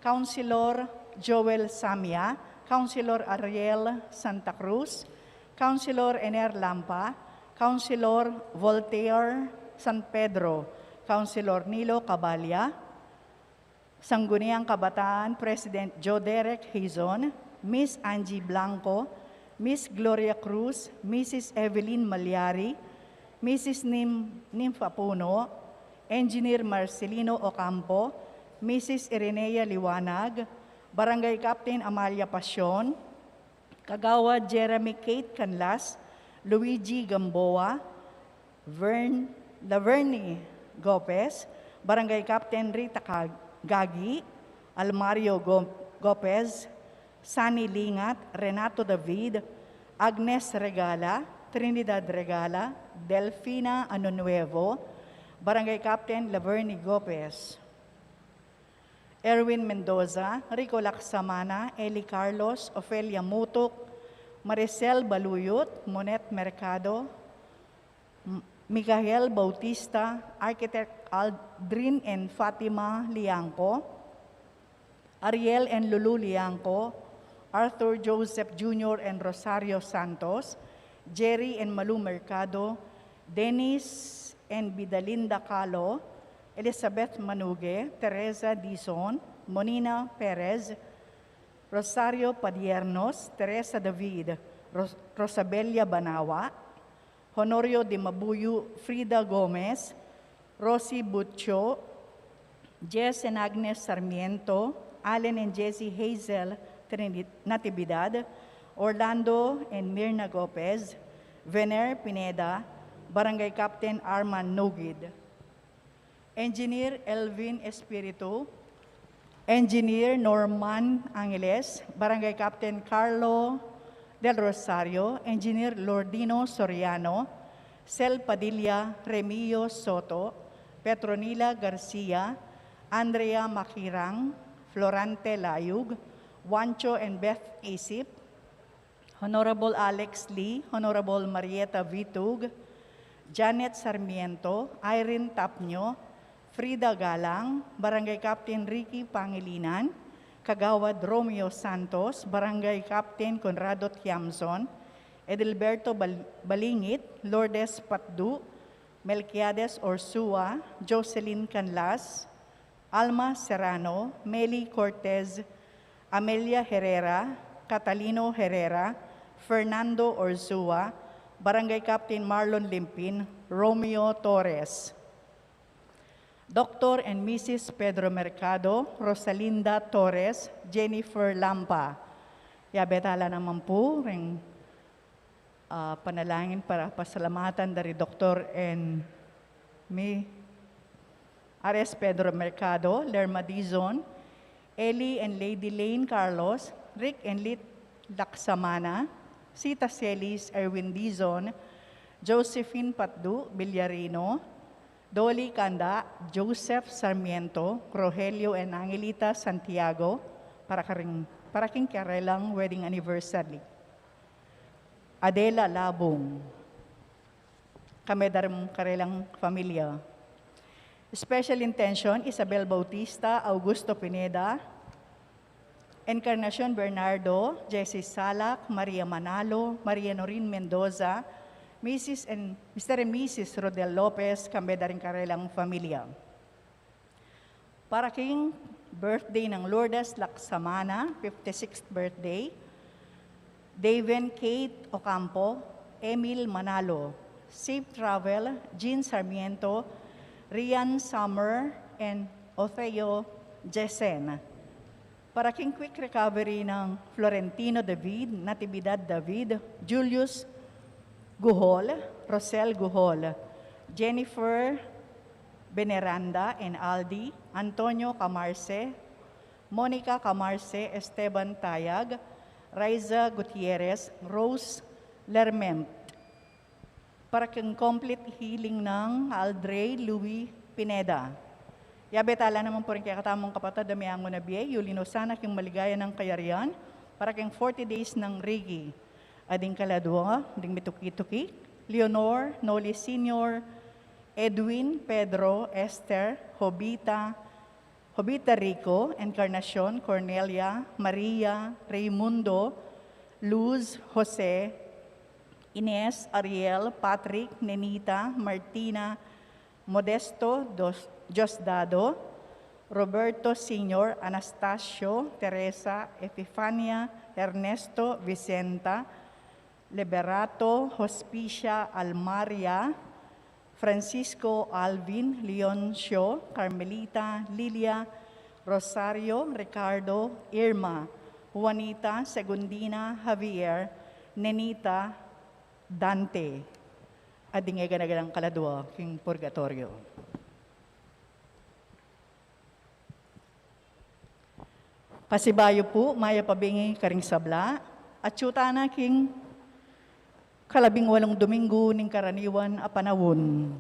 Councilor Joel Samia, Councilor Ariel Santa Cruz, Councilor Ener Lampa, Councilor Voltaire San Pedro, Councilor Nilo Cabalia, Sangguniang Kabataan President Joe Derek Hizon, Miss Angie Blanco, Miss Gloria Cruz, Missus Evelyn Malyari, Missus Nim-, Nympha Puno, Engineer Marcelino Ocampo, Missus Irenea Liwanag, Barangay Captain Amalia Pasion, Kagawad Jeremy Kate Canlas, Luigi Gamboa, Vern-, Laverny Gopez, Barangay Captain Rita Kag-, Gagi, Almario Go-, Gopez, Sunny Lingat, Renato David, Agnes Regala, Trinidad Regala, Delfina Anunuevo, Barangay Captain Laverny Gopez, Erwin Mendoza, Rico Lacsamana, Eli Carlos, Ofelia Mutuk, Maricel Baluyot, Monet Mercado, M-, Michael Bautista, Architect Aldrin and Fatima Liangco, Ariel and Lulu Liangco, Arthur Joseph Junior and Rosario Santos, Jerry and Malu Mercado, Dennis and Bidalinda Calo, Elizabeth Manuge, Teresa Dizon, Monina Perez, Rosario Padiernos, Teresa David, Ros-, Rosabella Banawa, Honorio de Mabuyu, Frida Gomez, Rosie Butcho, Jess and Agnes Sarmiento, Allen and Jessie Hazel Trini-, Natividad, Orlando and Mirna Gopez, Vener Pineda, Barangay Captain Arman Nugid. Engineer Elvin Espiritu, Engineer Norman Angeles, Barangay Captain Carlo Del Rosario, Engineer Lordino Soriano, Sel Padilla, Remio Soto, Petronila Garcia, Andrea Makirang, Florante Layug, Juancho and Beth Isip, Honorable Alex Lee, Honorable Marieta Vitug, Janet Sarmiento, Irene Tapnio, Frida Galang, Barangay Captain Ricky Pangilinan, Kagawad Romeo Santos, Barangay Captain Conrado Tiamson, Edelberto Bal-, Balingit, Lourdes Patdu, Melquiades Orsua, Jocelyn Canlas, Alma Serrano, Meli Cortez, Amelia Herrera, Catalino Herrera, Fernando Orzua, Barangay Captain Marlon Limpin, Romeo Torres. Doktor and Missus Pedro Mercado, Rosalinda Torres, Jennifer Lampa. Yabe tala naman pu ring ah, panalangin para pasalamatan dari Doktor and Mi-, R S Pedro Mercado, Lerma Dizon, Eli and Lady Lane Carlos, Rick and Lit Laksamana, Sita Celis, Erwin Dizon, Josephine Patdu Villarino, Dolly Kanda, Joseph Sarmiento, Rogelio and Angelita Santiago, para karing, para king karelang wedding anniversary. Adela Labung. Kami da ring karelang familia. Special intention, Isabel Bautista, Augusto Pineda, Encarnacion Bernardo, Jessie Salak, Maria Manalo, Maria Norin Mendoza, Missus and, Mister and Missus Rodel Lopez, kambe da ring karelang familia. Para king birthday nang Lourdes Laksamana, fifty-sixth birthday, Daven Kate Ocampo, Emil Manalo, Safe Travel, Jean Sarmiento, Rian Summer, and Otheo Jesen. Para king quick recovery nang Florentino David, Natividad David, Julius Guhol, Rosel Guhol, Jennifer Beneranda and Aldi, Antonio Camarce, Monica Camarce, Esteban Tayag, Raiza Gutierrez, Rose Lerment. Para king complete healing nang Aldrey Louis Pineda. Yabe tala naman pu ring kekatamung kapatad a meangu na bie, yuli no sana king maligaya nang kayarian, para king forty days nang Ricky. At ding kaladua, ding mituki-tuki, Leonor Noli Senior, Edwin, Pedro, Esther, Jovita, Jovita Rico, Encarnacion, Cornelia, Maria, Raimundo, Luz, Jose, Ines, Ariel, Patrick, Nenita, Martina, Modesto, Dos-, Diosdado, Roberto Senior, Anastasio, Teresa, Epifania, Ernesto, Vicenta, Liberato, Hospicia, Almaria, Francisco, Alvin, Leoncio, Carmelita, Lilia, Rosario, Ricardo, Irma, Juanita, Segundina, Javier, Nenita, Dante. At ding e gana-ganang kaladua king purgatorio. Pasibayu pu, mayap a bingi karing sabla, at atyu tana king kalabing walung Dominggu ning karaniwan a panaun.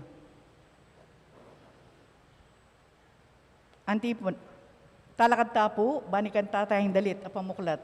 Anti pu, talakad ta pu, banikan ta tayang dalit a pamuklat.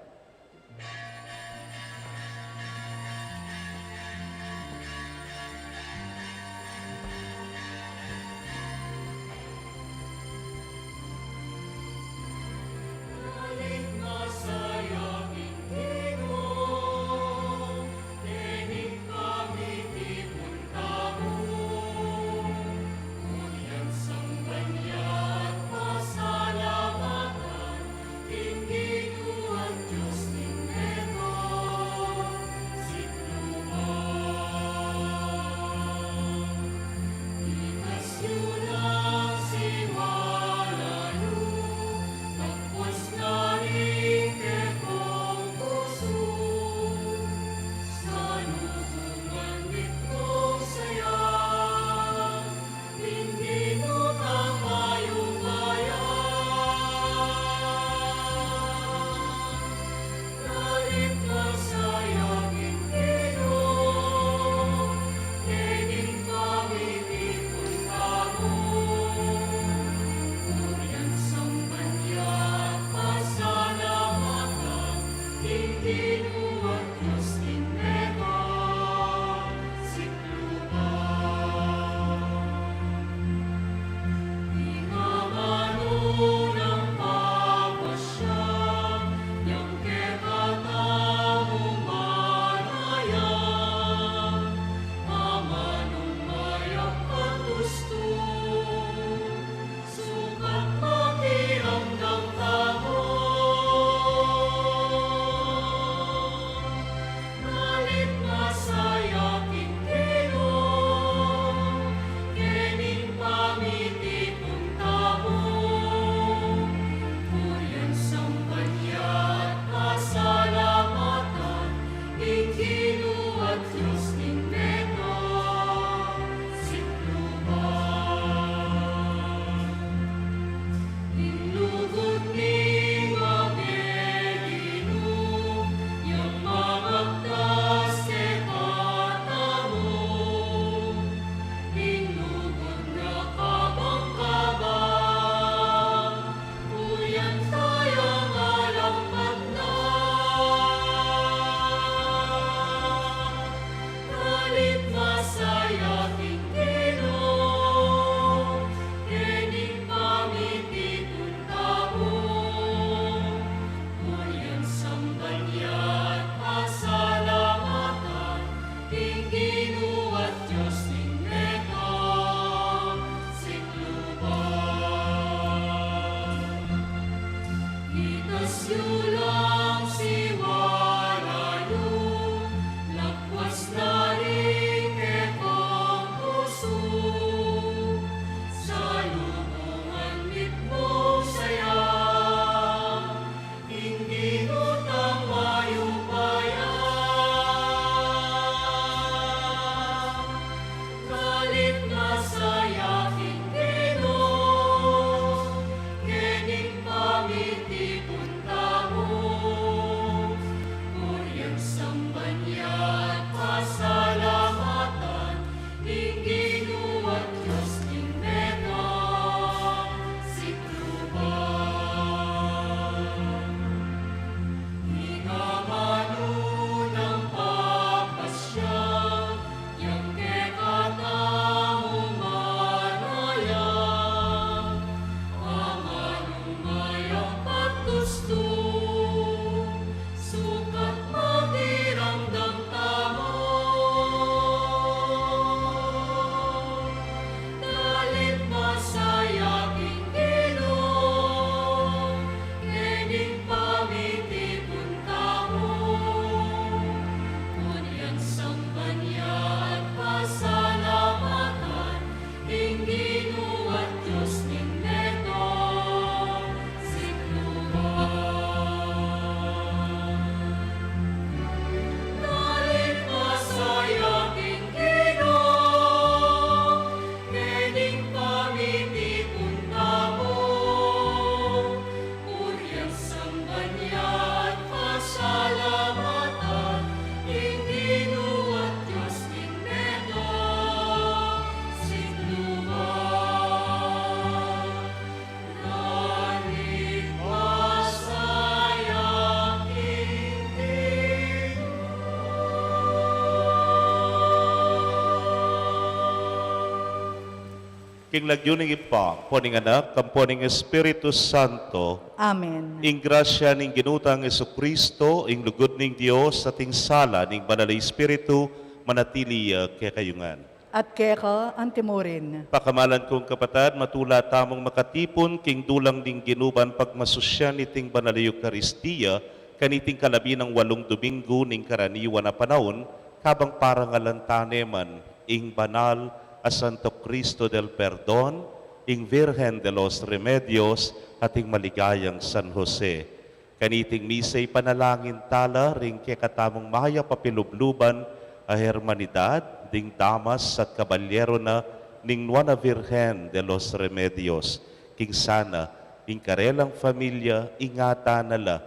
King lagyu ning Ibpa, ampo ning Anak, ampo ning Espiritu Santo. Amen. Ing grasya ning Ginu tang Jesucristo, ing lugud ning Dios, at ing sala ning Banal a Espiritu, manatili ya kekayu ngan. At keka antimurin. Pakamalan kung kapatad, matula tamung makatipun king dulang ning Ginu ban pagmasusyan iting Banal a Eukaristia, kaniting kalabi nang walung Domingo ning karaniwan a panaun, kabang parangalan ta ne man ing banal a Santo Cristo del Perdon, ing Virgen de los Remedios, at ing maligayang San Jose. Kaniting misa ipanalangin tala ring kekatamung mayap a pilubluban a hermanidad ding damas at kabalyero na ning Nuan a Virgen de los Remedios, king sana ing karelang familia ingatan na la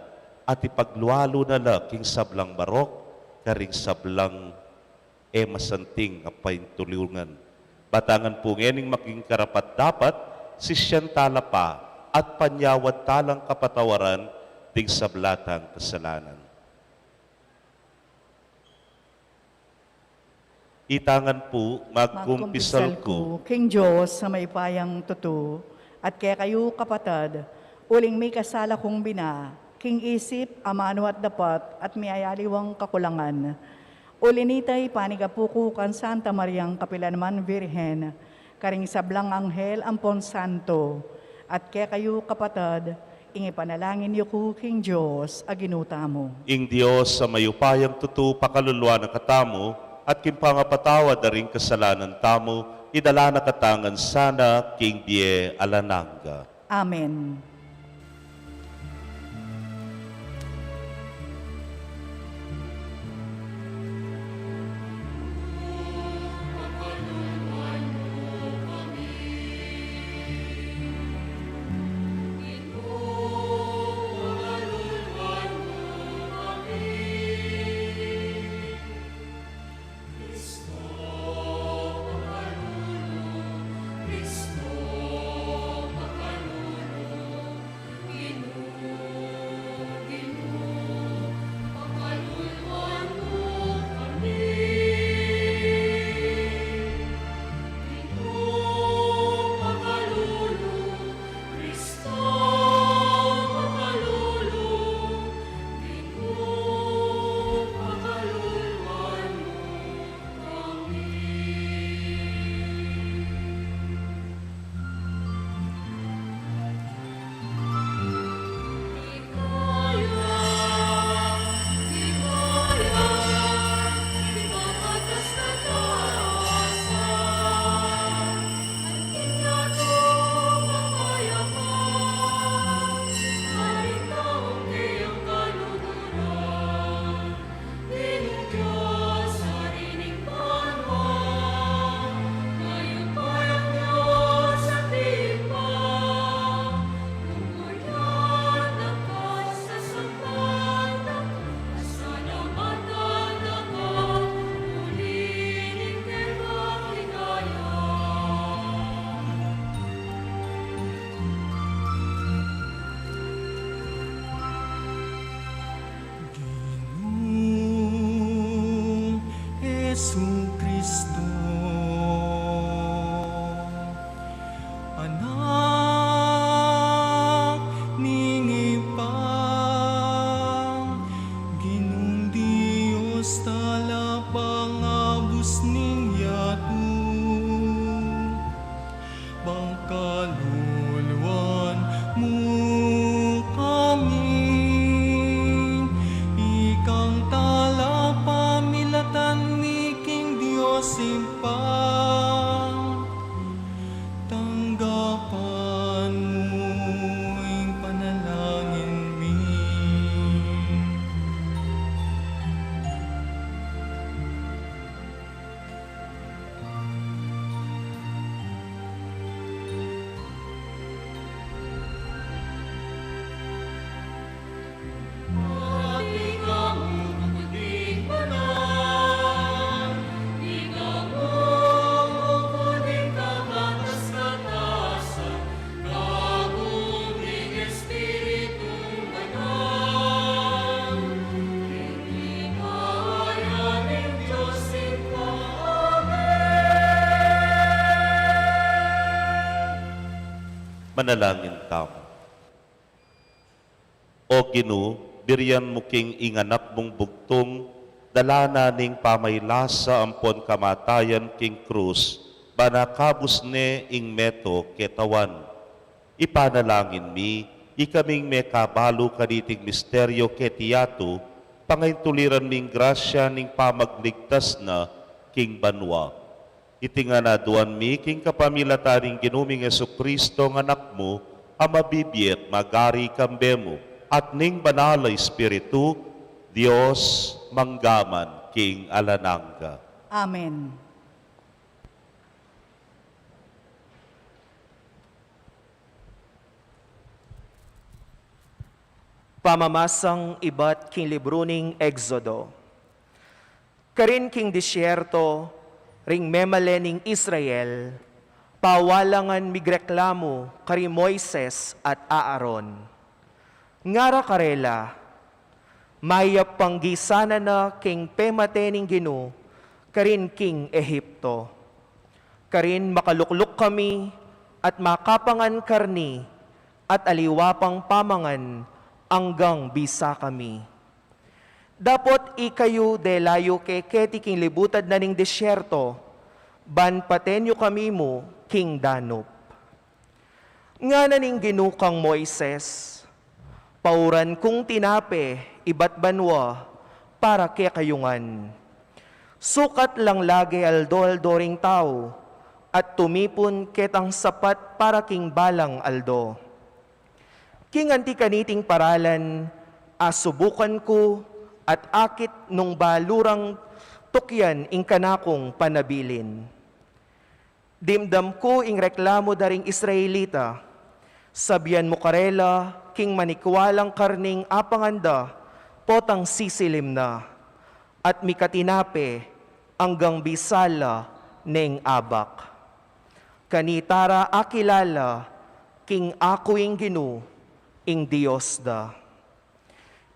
at ipaglualu na la king sablang marok karing sablang e masanting a paintulungan. Batangan pu ngening maging karapat-dapat, sisian tala pa at panyawad talang kapatawaran ding sabla tang kasalanan. Itangan pu, magkumpisal ku king Dios a mayupayang tutu, at kekayu kapatad, uling mikasala kung bina, king isip, amanu at dapat, at miyayaliwang kakulangan. Uli nita, ipanigapu ku kang Santa Mariang kapilanman Virgen, karing sablang anghel ampon santo, at kekayu kapatad, ing ipanalangin yu ku king Dios a Ginu tamu. Ing Dios a mayupayang tutu pakaluluan na katamu, at king pangapatawad da ring kasalanan tamu, idala na katamu ngan sana king bie alang angga. Amen. Ginung Jesucristo, Anak ning Ibpa, Ginung Dios, talapangabus ning yatu. Pakaluluan mu kami, ikang talapamilatan mi king Dios Ibpa, tanggapan mu ing panalangin mi. Manalangin tamu. O Ginu, birian mu king ing Anak mung bugtung, dala na ning pamaylasa ampon kamatayan king krus, ban akabus ne ing meto ketawan. Ipanalangin mi, ikaming mekabalu kaniting misteryo keti yatu, pangaintuliran ming grasya ning pamagligtas na king banua. Iti ngan aduan mi king kapamilatan ning Ginu ming Jesucristo nga Anak mu, a mabibie at magari kambe mu, at ning Banal a Espiritu, Dios, mangga man king alang angga. Amen. Pamamasang ibat king libru ning Exodo. Karin king disyerto, ring memalen ning Israel, pawalangan migreklamu kari Moises at Aaron. Ngara karela, mayap panggisanan na king pemate ning Ginu karin king Egipto. Karin makalukluk kami at makapangan karni at aliwa pang pamangan anggang bisa kami. Dapot ikayu dela yu ke keti king libutad na ning disyerto, ban paten yu kami mu king danup. Ngana ning Ginu kang Moises, pauran kung tinape ibat banua para kekayu ngan. Sukat lang lage aldo-aldo ring tau, at tumipun ketang sapat para king balang aldo. King anti kaniting paralan, asubukan ku at akit nung balu rang tukyan ing kanakung panabilin. Dimdam ku ing reklamu da ring Israelita. Sabian mu karela king manikwa lang karning apangan da potang sisilim na, at mika tinape anggang bisa la neng abak. Kanita ra akilala king aku ing Ginu, ing Dios da.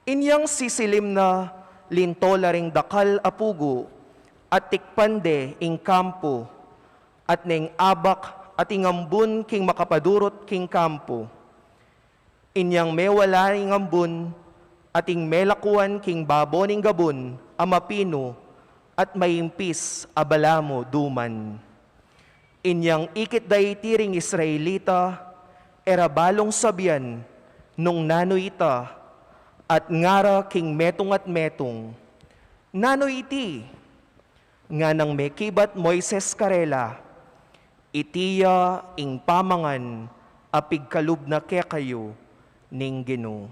Inyang sisilim na, linto la ring dakal a pugu, at tikpan de ing kampu, at neng abak at ing ambun king makapadurut king kampu. Inyang mewala ing ambun, at ing melakuan king babo ning gabun a mapinu at maimpis a balamu duman. Inyang ikit da iti ring Israelita, e ra balung sabian nung nanu ita, at ngara king metung at metung, "Nanu iti?" Nganang mekibat Moises karela, "Iti ya ing pamangan a pigkalub na kekayu ning Ginu."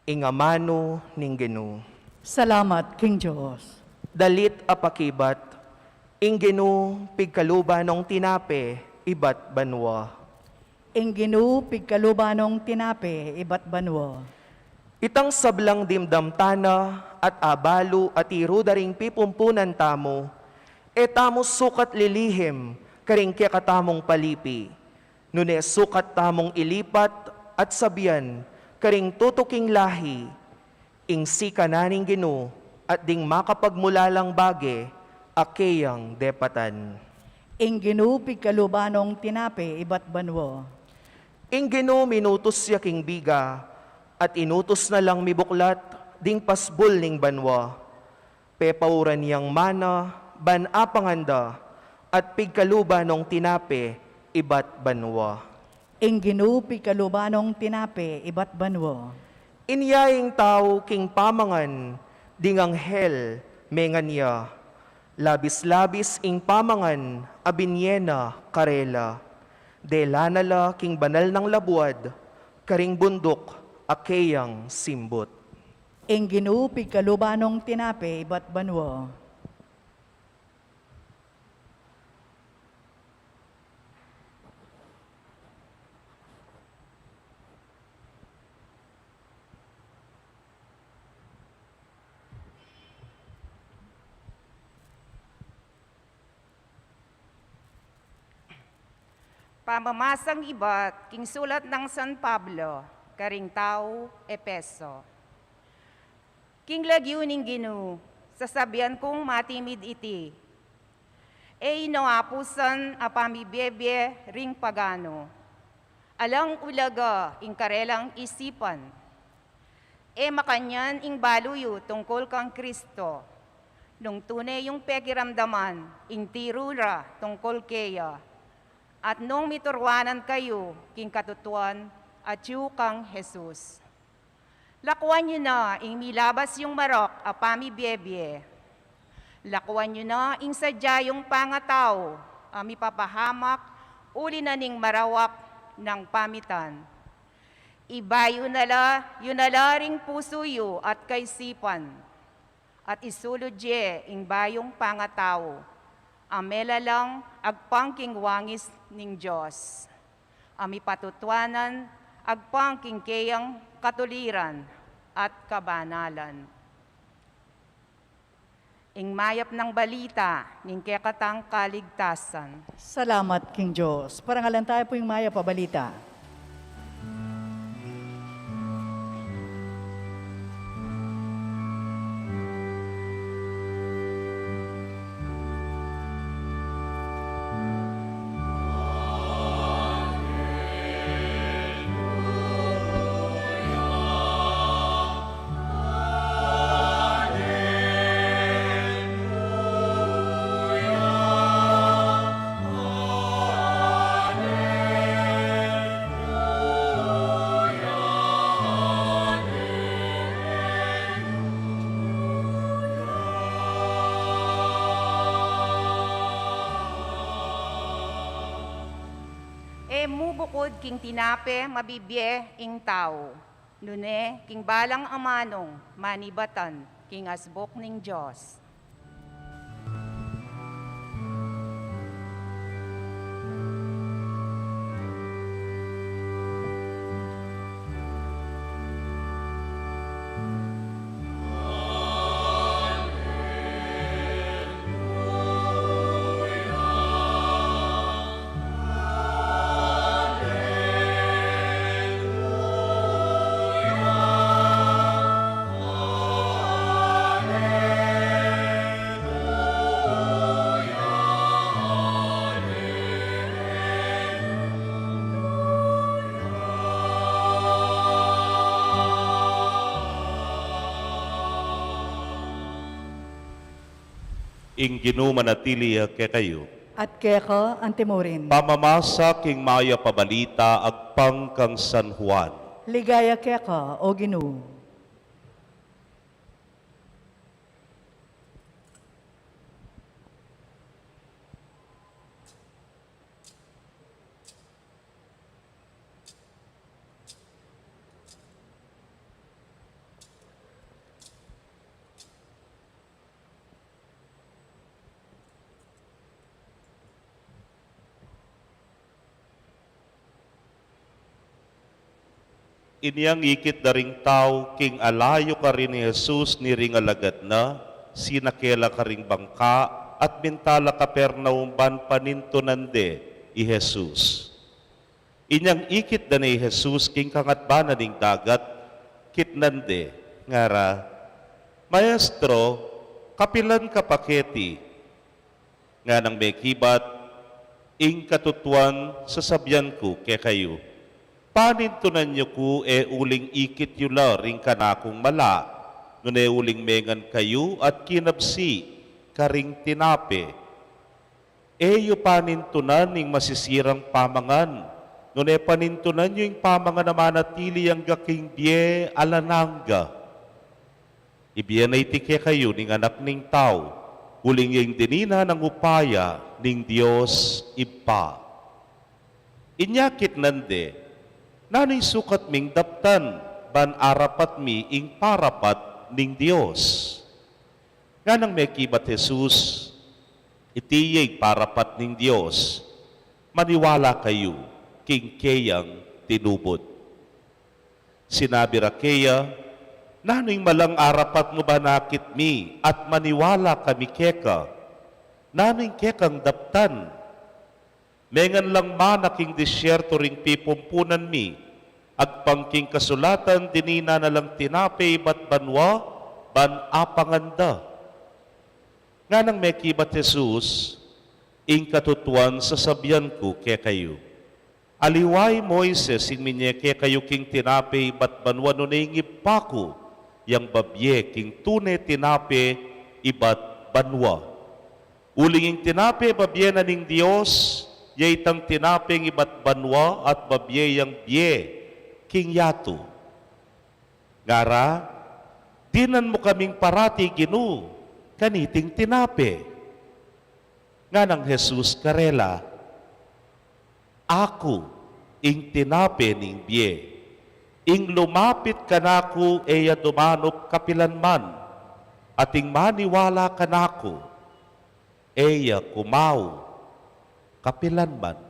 Ing amanu ning Ginu. Salamat king Dios. Dalit a pakibat, ing Ginu pigkaluba nong tinape ibat banua. Ing Ginu pigkaluba nong tinape ibat banua. Itang sablang dimdam tana at abalu a tiru da ring pipumpunan tamu, e tamu sukat lilihim karing kekatamung palipi. Nune sukat tamung ilipat at sabian karing tutuking lahi, ing sikanan ning Ginu at ding makapagmulalang bage a keyang depatan. Ing Ginu pigkaluba nong tinape ibat banua. Ing Ginu minutus ya king biga, at inutus na lang mibuklat ding pasbul ning banua. Pepauran yang mana ban apangan da, at pigkaluba nong tinape ibat banua. Ing Ginu pigkaluba nong tinape ibat banua. Inya ing tau king pamangan ding anghel mengan ya. Labis-labis ing pamangan a binie na karela. Dela na la king banal nang labuad, karing bunduk a keyang simbut. Ing Ginu pigkaluba nong tinape ibat banua. Pamamasang ibat king sulat nang San Pablo karing tau Efeso. King lagyu ning Ginu, sasabian kung matimid iti. E ino apusan a pamibie-bie ring pagano. Alang ulaga ing karelang isipan. E makanyan ing balu yu tungkul kang Kristo, nung tune yung pekiramdaman ing tiru ra tungkul keya, at nung mituruanan kayu king katutuan atyu kang Jesus. Lakuan yu na ing milabas yung marok a pamibie-bie. Lakuan yu na ing sadya yung pangatau a mipapahamak uli na ning marawak nang pamitan. Ibayu na la, yu na la ring pusu yu at kaisipan, at isulud ye ing bayung pangatau a melalang agpang king wangis ning Dios, a mipatutuanan agpang king keyang katuliran at kabanalan. Ing mayap nang balita ning kekatang kaligtasan. Salamat king Dios. Parangalan tayu pu ing mayap a balita. E mu bukud king tinape mabibie ing tau, nune king balang amanung manibatan king asbuk ning Dios. Ing Ginu manatili ya kekayu. At keka antimurin. Pamamasa king mayap a balita agpang kang San Juan. Ligaya keka, O Ginu. Inyang ikit da ring tau king alayu karin i Jesus ni ring alagad na, sinake la karing bangka at minta la Capernaum ban panintunan de i Jesus. Inyang ikit da ne i Jesus king kangatbanan ning dagat, kitnan de, ngara, "Maestro, kapilan ka pa keti?" Nganang mekibat, "Ing katutuan sasabian ku kekayu, panintunan yu ku e uling ikit yu la ring kanakung mala, nune uling mengan kayu at kinabsi karing tinape. E yu panintunan ing masisirang pamangan, nune panintunan yu ing pamangan a manatili angga king bie alang angga. Ibie na iti kekayu ning Anak ning Tau, uling ya ing dinina nang upaya ning Dios Ibpa." Inya kitnan de, "Nanu ing sukat ming daptan ban arapat mi ing parapat ning Dios?" Nganang mekibat Jesus, "Iti ya ing parapat ning Dios, maniwala kayu king keyang tinubud." Sinabi ra keya, "Nanu ing malang arapat mu ban akit mi at maniwala kami keka? Nanu ing kekang daptan? Mengan lang mana king disyerto ring pipumpunan mi, agpang king kasulatan, dinina na lang tinape ibat banua ban apangan da." Nganang mekibat Jesus, Ing katutuan sasabian ku kekayu, aliwa i Moises ing minye kekayu king tinape ibat banua, nune ing Ibpa ku yang babie king tune tinape ibat banua. Uling ing tinape babie na ning Dios, ya itang tinapeng ibat banua at babie yang bie king yatu. Ngara, dinan mu kaming parati, Ginu, kaniting tinape. Nganang Jesus karela, Aku ing tinape ning bie. Ing lumapit kanaku e ya dumanup kapilanman, at ing maniwala kanaku e ya kumau kapilanman.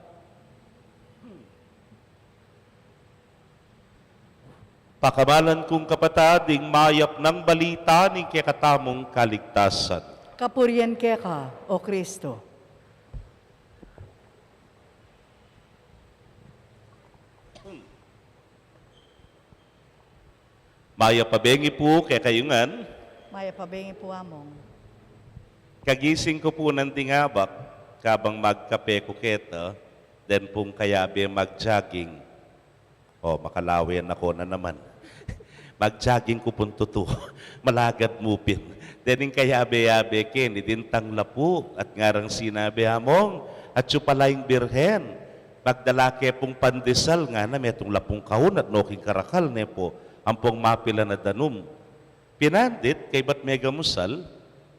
Pakamalan kung kapatad, ing mayap nang balita ning kekatamung kaligtasan. Kapurian keka, O Kristo. Mayap a bengi pu kekayu ngan. Mayap a bengi pu, Among. Kagising ku pu nandin abak, kabang magkape ku keta, den pung kayabe mag-jogging. O, makalawe na ku na naman. Mag-jogging ku pung tutu. Malagad mu pin. Den ing kayabe-yabe ke, nidintang la pu, at ngarang sinabi, Among, atyu pala ing Birhen. Magdala ke pung pandesal, ngana, metung la pung kaun at no king karakal, ne pu, ampong mapilan a danum. Pinandit, kaybat megamusal,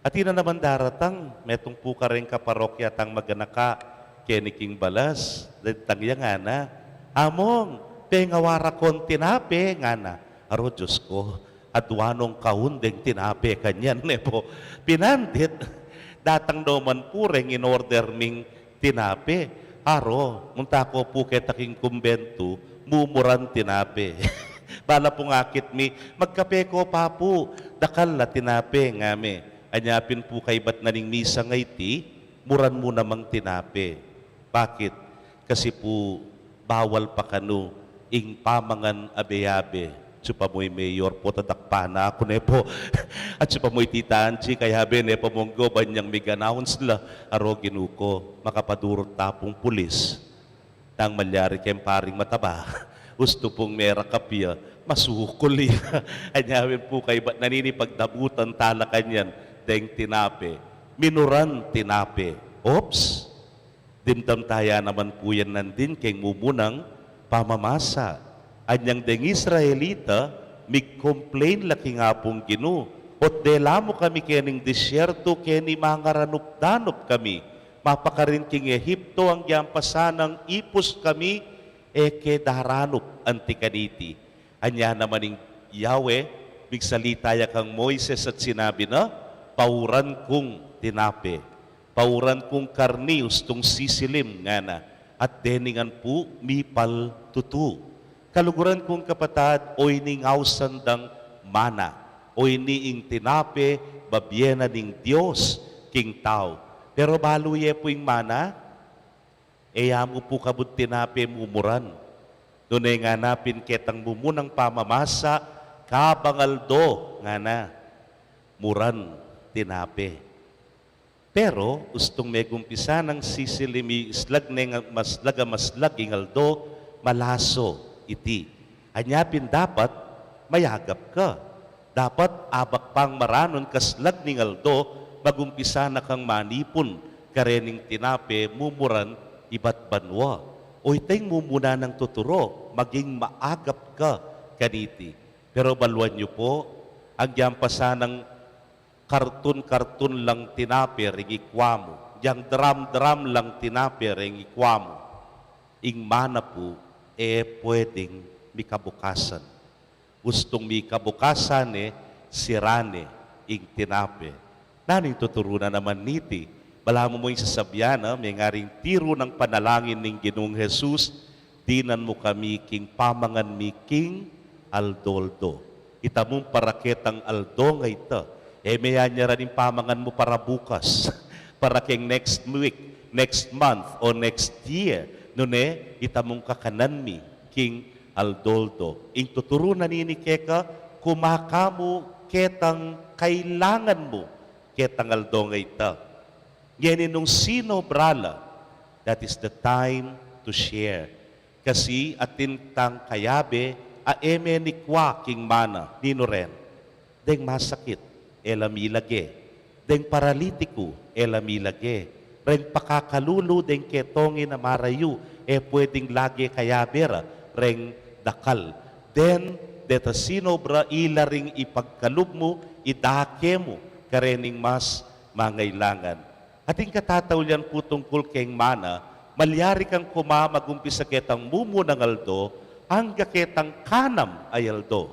atin na naman daratang, metung pu kareng kaparokya tang maganaka, keni king balas, dintang ya ngana, Among, pengawara kong tinape, ngana. Aro, Dios ku, adua nong kaun deng tinape kanyan, ne pu. Pinandit, datang naman pu reng in-order ming tinape. Aro, munta ku pu keta king kumbentu, mumuran tinape. Bala pung akit mi, magkape ko pa pu, dakal a tinape, ngame. Anya pin pu kaybat na ning misang a iti, muran mu namang tinape. Bakit? Kasi pu, bawal pa kanu ing pamangan abe-abe. Atyu pa mu i mayor pu, tadakpan na ku, ne pu. Atyu pa mu i Tita Angie, kayabe ne pu mung go, ban yang mig-announce la, aro, Ginu ku, makapadurut ta pung pulis. Nang malyari keng paring mataba, ustu pung merakap ya, masukul ya. Anya pin pu kaybat na nini pagdabutan tala kanyan deng tinape. Minuran tinape. Oops! Dimdam taya naman pu yan nandin keng mumunang pamamasa. Anyang deng Israelita, mig-complain la king Apung Ginu, ot dela mu kami kening disyertu, keni mangaranup-danup kami, mapakarin king Ehipto, anggyan pa sanang ipus kami, e ke daranup anti kaniti. Anya naman ing Yahweh, migsalita ya kang Moises at sinabi na, Pauran kung tinape, pauran kung karni ustung sisilim, ngana, at deningan pu mipal tutu. Kaluguran kung kapatad, oyni ing ausan dang mana, oyni ing tinape babie na ning Dios king tau. Pero balu ye pu ing mana, e ya mu pu kabud tinape mumuran. Nune ngana pin ketang mumunang pamamasa, kabang aldo, ngana, muran tinape. Pero ustung megumpisa nang sisilim, islag neng maslag a maslag ing aldo, malaso iti. Anya pin dapat mayagap ka. Dapat abak pang maranun kaslag ning aldo, magumpisa na kang manipun karening tinape mumuran ibat banua. O, ita ing mumuna nang tuturo, maging maagap ka kaniti. Pero baluan yu pu, anggyan pa sanang kartun-kartun lang tinape reng ikwa mu, yang dram-dram lang tinape reng ikwa mu, ing mana pu e pwedeng mikabukasan. Ustung mikabukasan ne, sira ne ing tinape. Nanu ing tuturu na naman niti? Balamu mu ing sasabian na, mengaring tiru nang panalangin ning Ginung Jesus, dinan mu kami king pamangan mi king aldo-aldo. Ita mung para ketang aldo nga ita, e me anyaran ing pamangan mu para bukas, para keng next week, next month, o next year. Nune, ita mung kakanan mi king aldo-aldo. Ing tuturu na nini keka, kumaka mu ketang kailangan mu ketang aldo nga ita. Ngeni nung sinobra la, that is the time to share. Kasi atin tang kayabe a e menikwa king mana, ninu ren? Deng masakit, e la milage. Deng paralitiku, e la milage. Reng pakakalulu, deng ketong ing marayu, e pwedeng lage kayabe ra reng dakal. Then, deta sinobra, ila ring ipagkalub mu, idake mu karening mas mangailangan. Atin katataulian pu tungkul keng mana, malyari kang kuma magumpisa ketang mumunang aldo, angga ketang kanam a aldo.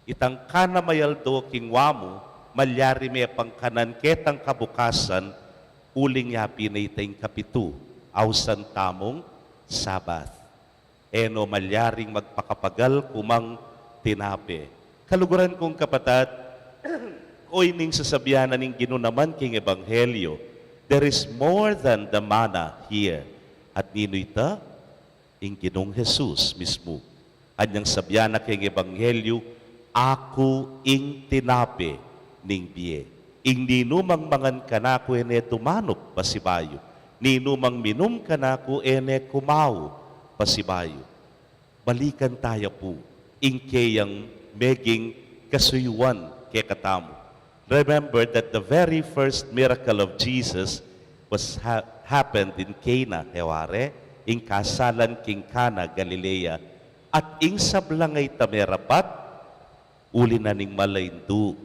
Itang kanam a aldo king wa mu, malyari me pang kanan ketang kabukasan, uling yapin na ita ing kapitu, ausan tamung Sabat. E no malyaring magpakapagal kumang tinape. Kaluguran kung kapatad, o ining sasabian na ning Ginu naman king Ebanghelyo, "There is more than the manna here." At ninu ita? Ing Ginung Jesus mismu. Anyang sabian na king Ebanghelyo, "Aku ing tinape ning bie. Ing ninumang mangan kanaku e ne dumanup pasibayu. Ninumang minum kanaku e ne kumau pasibayu." Balikan taya pu ing keyang meging kasuyuan kekatamu. Remember that the very first miracle of Jesus was ha-, happened in Cana, e ware, ing kasalan king Cana, Galilea, at ing sablang a ita merapat, uli na ning malaindu,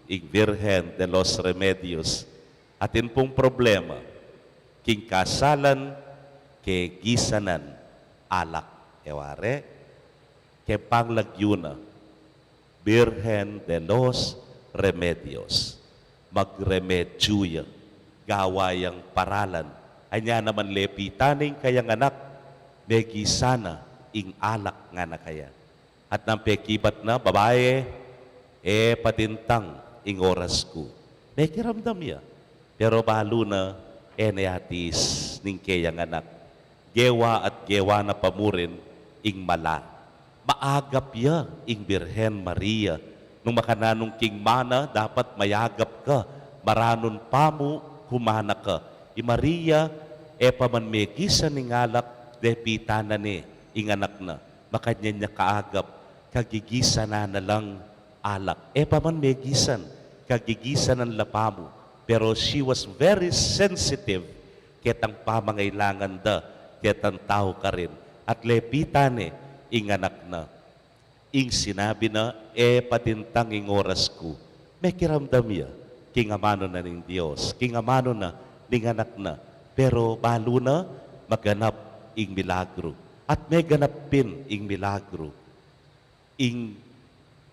ing Virgen de los Remedios. Atin pung problema, king kasalan, kegisanan alak, e ware, keng panglagyu na, Virgen de los Remedios. Magremedyu ya, gawa yang paralan. Anya naman lepitan na ing kayang anak, megisa na ing alak ngana kaya. At nang pekibat na, "Babae, e pa dintang ing oras ku." Mekiramdam ya. Pero balu na, e ne atis ning keyang anak. Gewa at gewa na pa murin ing mala. Maagap ya ing Birhen Maria. Nung makananu king mana, dapat mayagap ka, maranun pa mu, kumana ka. I Maria, e pa man megisan ing alak, lepitan na ne ing anak na. Makanyan ya kaagap, kagigisanan na lang alak. E pa man megisan, kagigisanan la pa mu. Pero she was very sensitive ketang pamangailangan da, ketang tau karin. At lepitan ne ing anak na. Ing sinabi na, "E pa dintang ing oras ku." Mekiramdam ya king amanu na ning Dios, king amanu na ning anak na. Pero balu na, maganap ing milagru. At meganap pin ing milagru. Ing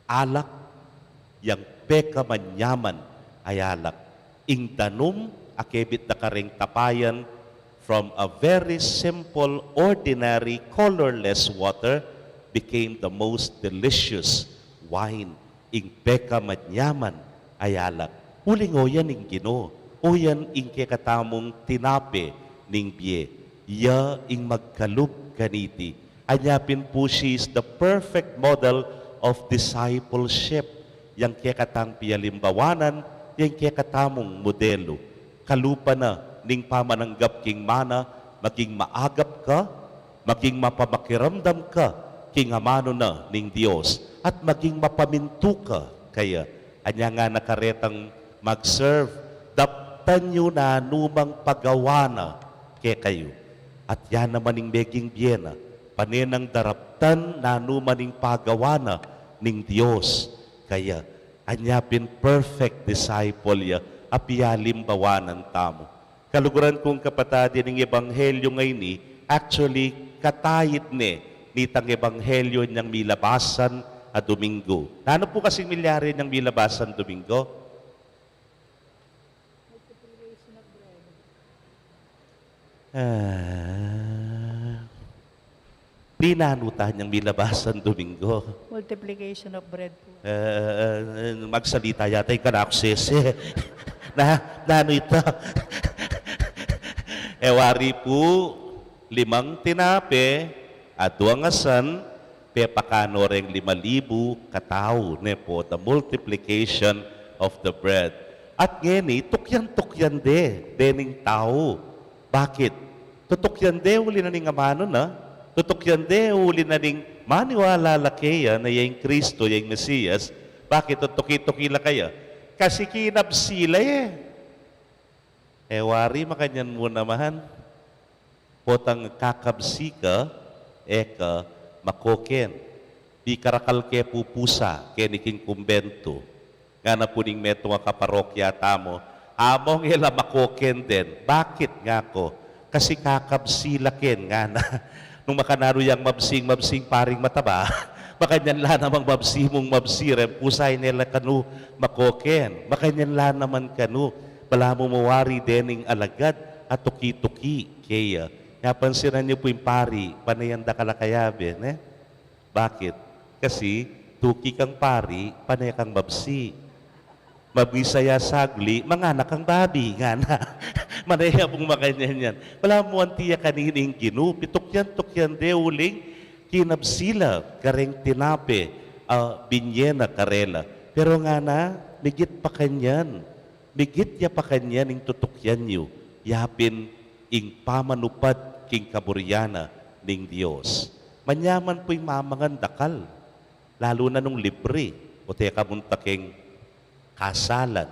alak, yang pekamanyaman a alak. Ing danum a kebit da kareng tapayan, from a very simple, ordinary, colorless water, became the most delicious wine. Ing pekamanyaman a alak. Uling o yan ing Ginu, o yan ing kekatamung tinape ning bie. Ya ing magkalub kaniti. Anya pin pu, she is the perfect model of discipleship. Yang kekatang pialimbawanan, yang kekatamung modelu. Kalupa na ning pamananggap king mana, maging maagap ka, maging mapamakiramdam ka king amanu na ning Dios, at maging mapamintu ka kaya. Anya ngana karetang mag-serve, "Daptan yu nanumang pagawa na kekayu." At ya naman ing meging bie na, pane nang daraptan nanumang pagawa na ning Dios kaya. Anya pin perfect disciple ya a pialimbawanan tamu. Kaluguran kung kapatad, ining ebanghelyo ngeni, actually, kataid ne nitang ebanghelyo inyang milabasan a Domingo. Nanu pu kasing milyari inyang milabasan Domingo? Ah, ninanu ta inyang milabasan Domingo? Multiplication of bread po. Eh, eh, magsalita yata ing kanaku sese. Na, nanu ita? E wari pu, limang tinape, aduang asan, pepakanu reng lima libu katau, ne po, the multiplication of the bread. At ngeni, tukyan-tukyan de, dening tau. Bakit? Tutukyan de uli na ning amanu na, tutukyan de uli na ning maniwala la keya na ya ing Kristo, ya ing Mesias. Bakit? Tutuki-tuki la keya. Kasi kinabsi la e. E wari, makanyan mu naman. Potang kakabsi ka, e ka makoken. Pikarakal ke pu pusa keni king kumbentu. Ngana pu ning metung a kaparokya tamu, among e la makoken den. Bakit? Ngaku, kasi kakabsi la ken, ngana. Nung makananu yang mabsing, mabsing paring mataba, makanyan la namang mabsi mung mabsi, reng pusa e ne la kanu makoken. Makanyan la naman kanu, balamu mu wari dening alagad a tuki-tuki keya. Napansinan yu pu ing pari, pane yang dakal a kayabe, ne? Bakit? Kasi tuki kang pari, pane kang mabsi. Mabisa ya sagli, mangana kang babi, ngana. Manaya pung makanyan yan. Balamu anti ya kanini ing Ginu, pitukyan-tukyan de uling kinabsi la kareng tinape a binye na karela. Pero ngana, migit pa kanyan, migit ya pa kanyan ing tutukyan yu, yapin ing pamanupad king kaburian na ning Dios. Manyaman pu ing mamangan dakal, lalu na nung libri, o teka munta keng kasalan.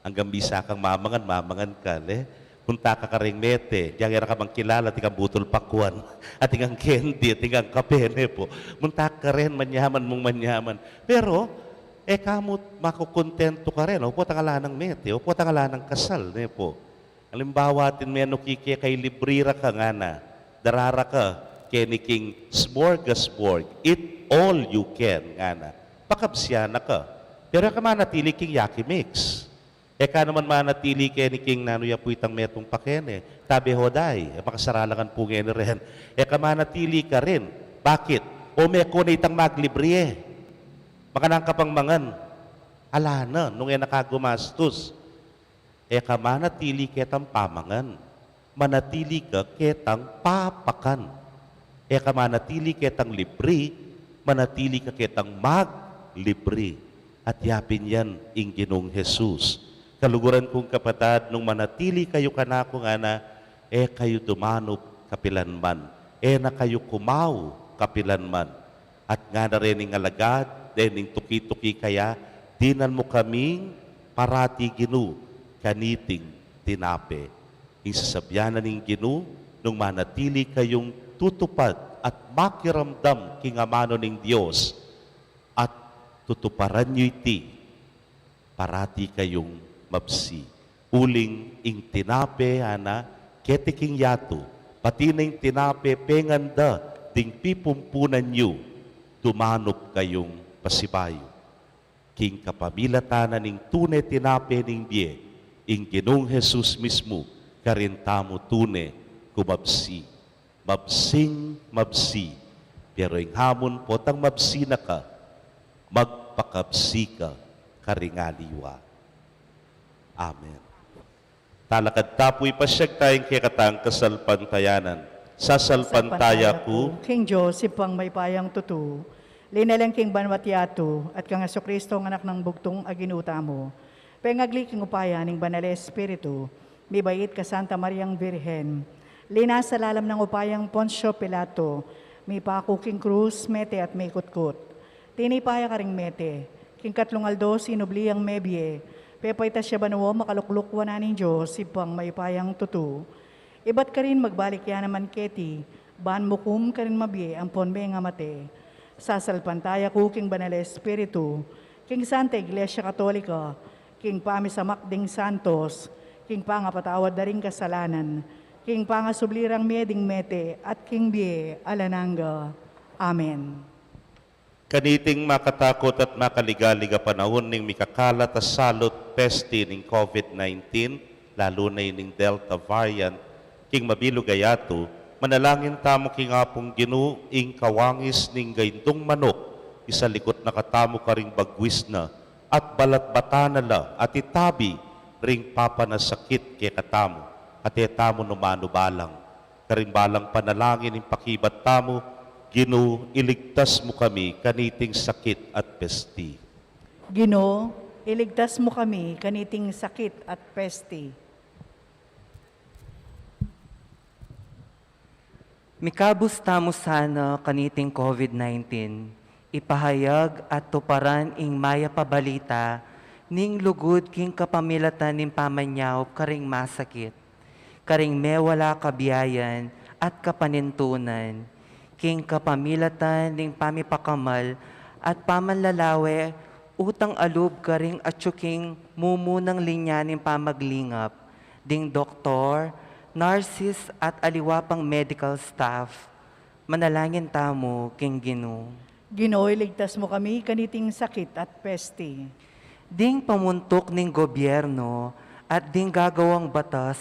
Anggang bisa kang mamangan, mamangan ka, le. Munta ka kareng mete, diang e ra ka mang kilala, atin kang butul pakwan, atin kang candy, atin kang kape, ne pu. Munta ka ren, manyaman mung manyaman. Pero, e ka mu makukontentu karen, o potang ala nang mete, o potang ala nang kasal, ne pu. Alimbawa, atin menuki keka, ilibri ra ka, ngana. Darara ka keni king smorgasbord. Eat all you can, ngana. Pakabsian na ka. Pero e ka manatili king Yakie Mix. E ka naman manatili keni king nanu ya pu itang metung pakene, Tabe Hodai. E, makasaralangan pu ngeni ren. E ka manatili karin. Bakit? O meko na itang maglibri e. Makananu ka pang mangan? Ala na, nung e na ka gumastus. E ka manatili ketang pamangan, manatili ka ketang papakan. E ka manatili ketang libri, manatili ka ketang maglibri. At yapin yan ing Ginung Jesus. Kaluguran kung kapatad, nung manatili kayu kanaku, ngana, e kayu dumanup kapilanman, e na kayu kumau kapilanman. At ngana ren ing alagad, dening tuki-tuki kaya, dinan mu kaming parati, Ginu, kaniting tinape. Ing sasabian na ning Ginu, nung manatili kayung tutupad at makiramdam king amanu ning Dios, at tutuparan yu iti, parati kayung mabsi. Uling ing tinape, ngana, keti king yatu, pati na ing tinape penganda ding pipumpunan yu, dumanup kayung pasibayu. King kapamilatan na ning tune tinape ning bie, ing Ginung Jesus mismu, karin tamu tune kumabsi. Mabsing mabsi, pero ing hamun potang mabsi na ka, magpakabsi ka karing aliwa. Amen. Talakad ta pu, ipasyag taya ing kekatang kasalpantayanan. Sasalpantaya ku king Dios, Ibpang mayupayang tutu, linalang king banwa't yatu, at kang Jesucristo, a Anak nang bugtung a Ginu tamu, pengagli king upaya ning Banal a Espiritu, mibait kang Santa Mariang Birhen, linasa lalam nang upayang Poncio Pilato, mipaku king krus, mete at mikutkut. Tinipa ya karing mete, king katlung aldo sinubli yang mebie, pepaitas ya banua, makalukluk wanan ning Dios, Ibpang mayupayang tutu. Ibat karin magbalik ya naman keti, ban mukum karing mabie ampon mengamate. Sasalpantaya ku king Banal a Espiritu, king Santa Iglesia Katolika, king pamisamak ding santos, king pangapatawad da ring kasalanan, king pangasubli rang mie ding mete, at king bie alang angga. Amen. Kaniting makatakut at makaligalig a panaun ning mikakalat a salu't pesti ning COVID nineteen, lalu na ining Delta variant, king mabilug a yatu, manalangin tamu king Apung Ginu, ing kawangis ning gaindung manuk, isalikut na katamu karing bagwis na, at balatbatan na la at itabi ring papanasakit kekatamu, at e tamu nu manubalang. Karing balang panalangin ing pakibat tamu, Ginu, iligtas mu kami kaniting sakit at pesti. Ginu, Iligtas mu kami kaniting sakit at peste. Mikabus tamu sana kaniting COVID nineteen, ipahayag at tuparan ing mayap a balita ning lugud king kapamilatan ning pamanyaup karing masakit, karing mewala kabiayan at kapanintunan, king kapamilatan ning pamipakamal at pamanlalawe utang alub karing atyu king mumunang linya ning pamaglingap, ding doktor, nurses, at aliwa pang medical staff. Manalangin tamu king Ginu. Ginu, iligtas mu kami kaniting sakit at peste. Ding pamuntuk ning gobyerno at ding gagawang batas,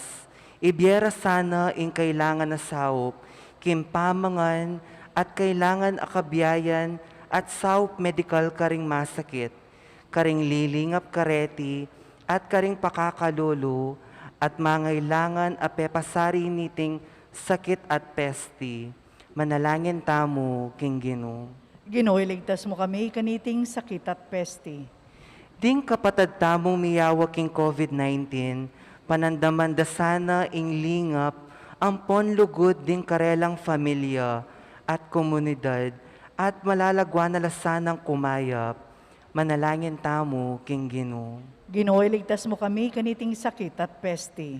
ibie ra sana ing kailangan a saup king pamangan at kailangan a kabiayan at saup medikal karing masakit, karing lilingap kareti, at karing pakakalulu, at mangailangan a pepasari niting sakit at peste. Manalangin tamu king Ginu. Ginu, iligtas mu kami kaniting sakit at peste. Ding kapatad tamung miyawa king COVID nineteen, panandaman da sana ing lingap ampon lugud ding karelang familia at komunidad, at malalagwa na la sanang kumayap. Manalangin tamu king Ginu. Ginu, iligtas mu kami kaniting sakit at peste.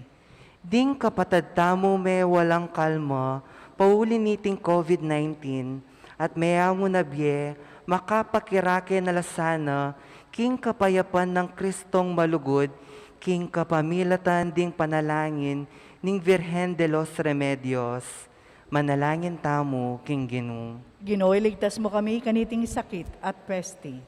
Ding kapatad tamu mewalang kalma pauli niting COVID nineteen at meangu na bie, makapakirake na la sana king kapayapan nang Kristong malugud, king kapamilatan ding panalangin ning Virgen de los Remedios. Manalangin tamu king Ginu. Ginu, iligtas mu kami kaniting sakit at peste.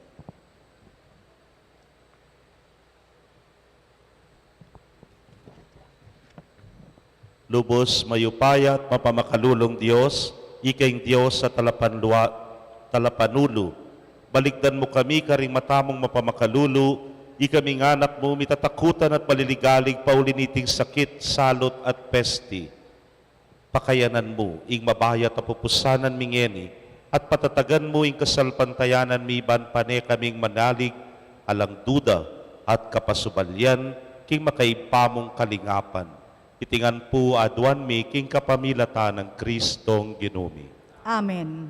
Lubus mayupaya at mapamakalulung Dios, ika ing Dios a talapanlua-, talapanulu. Balikdan mu kami karing mata mung mapamakalulu, ikaming anak mu, mitatakutan at maliligalig pauli niting sakit, salut at peste. Pakayanan mu ing mabayat a pupusanan mi ngeni, at patatagan mu ing kasalpantayanan mi ban pane kaming manalig alang duda at kapasubalyan king makaibpa mung kalingapan. Iti ngan pu aduan mi king kapamilatan nang Kristong Ginu mi. Amen.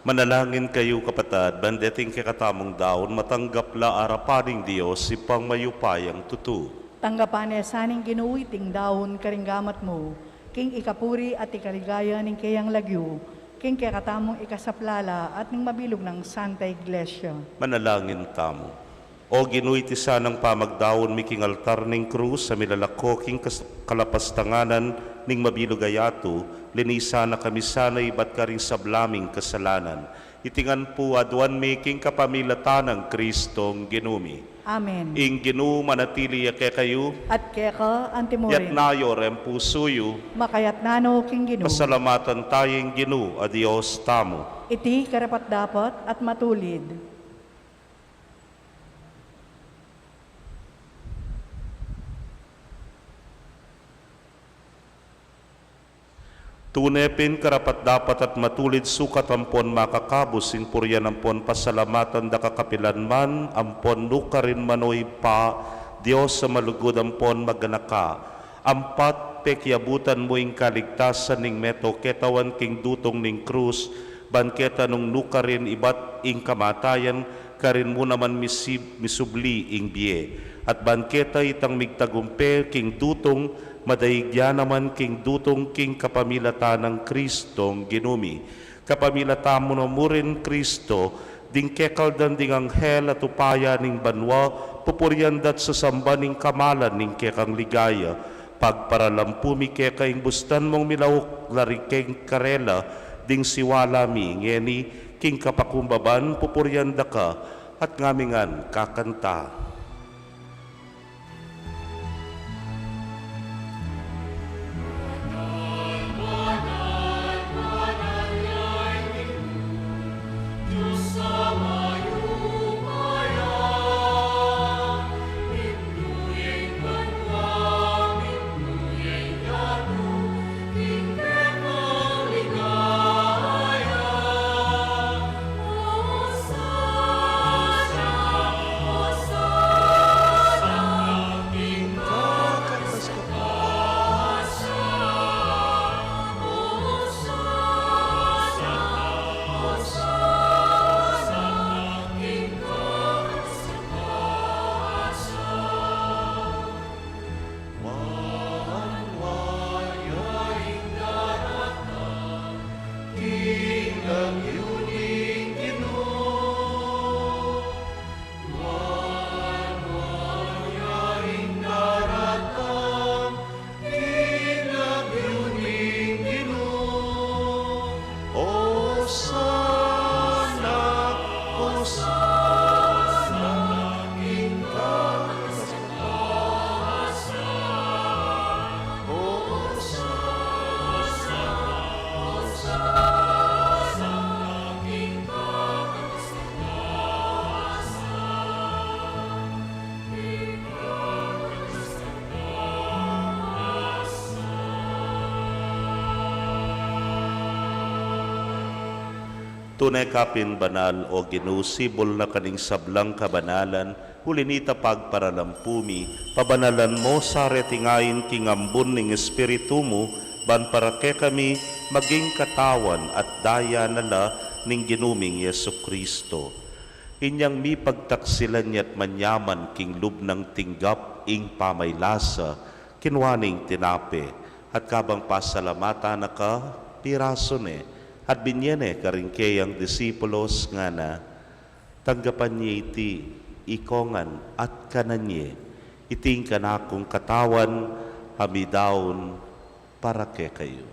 Manalangin kayu, kapatad, ban deting kekatamung daun matanggap la arapan ning Dios, Ibpang mayupayang tutu. Tanggapan na sa ning Ginu iting daun karing gamat mu, king ikapuri at ikaligaya ning keyang lagyu, king kekatamung ikasaplala at ning mabilug nang Santa Iglesia. Manalangin tamu. O Ginu, iti sanang pamagdaun mi king altar ning krus a milalako king kas-, kalapastanganan ning mabilug a yatu, linisan na kami sana ibat karing sabla ming kasalanan. Iti ngan pu aduan mi king kapamilatan nang Kristong Ginu mi. Amen. Ing Ginu manatili ya kekayu. At keka antimurin. Itas yu ring pusu yu. Makaitas na no king Ginu. Pasalamatan taya ing Ginu a Dios tamu. Iti karapat-dapat at matulid. Tune pin karapat-dapat at matulid sukat ampon makakabus ing purian ampon pasalamatan da ka kapilan man, ampon nukarin man, o Ibpa, Dios a malugud ampon maganaka. Ampat pekiabutan mu ing kaligtasan ning meto ketawan king dutung ning krus, ban keta nung nukarin ibat ing kamatayan, karin mu naman misib-, misubli ing bie. At ban keta itang migtagumpe king dutung, madaig ya naman king dutung king kapamilatan nang Kristong Ginu mi. Kapamilatan mu na mu rin, Kristo, ding kekaldan ding anghel at upaya ning banua, pupurian da't sasamban ing kamalan ning kekang ligaya. Pagparalampu mi keka ing bustan mung milauk, lari king karela ding siwala mi ngeni, king kapakumbaban pupurian da ka, at ngami ngan kakanta. Tune ka pin banal, o Ginu, sibul na ka ning sablang kabanalan, uli nita pagparalampu mi, pabanalan mu sa reting ain king ambun ning Espiritu mu, ban para kekami maging katawan at daya na la ning Ginu ming Jesucristo. Inyang mipagtaksilan ya't manyaman king lub nang tinggap ing pamaylasa, kinua ne ing tinape, at kabang pasalamatan na ka, pirasu ne, at binye ne karing keyang disipulos, ngana: Tanggapan ye iti ikongan at kanan ye, iti ing kanakung katawan a midaun para kekayu.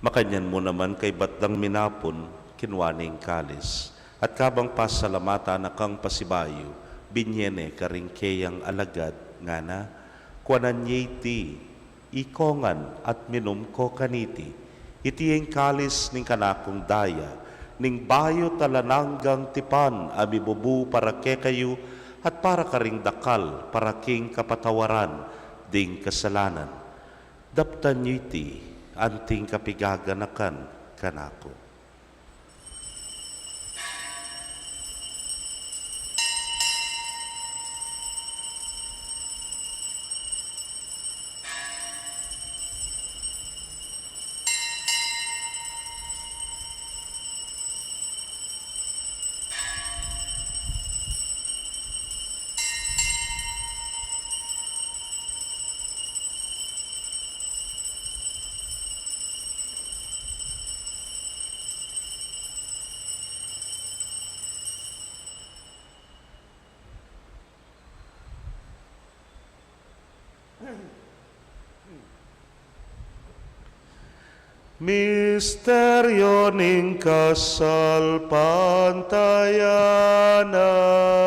Makanyan mu naman kaybat dang minapun, kinua ne ing kalis, at kabang pasalamatan na kang pasibayu, binye ne karing keyang alagad, ngana: Kuanan ye iti, ikong ngan, at minum ko kaniti. Iti ing kalis ning kanakung daya, ning bayu't alang anggang tipan a mibubu para kekayu at para karing dakal para king kapatawaran ding kasalanan. Daptan yu iti anting kapigaganakan kanaku. Misteryo ning kasalpantayanan.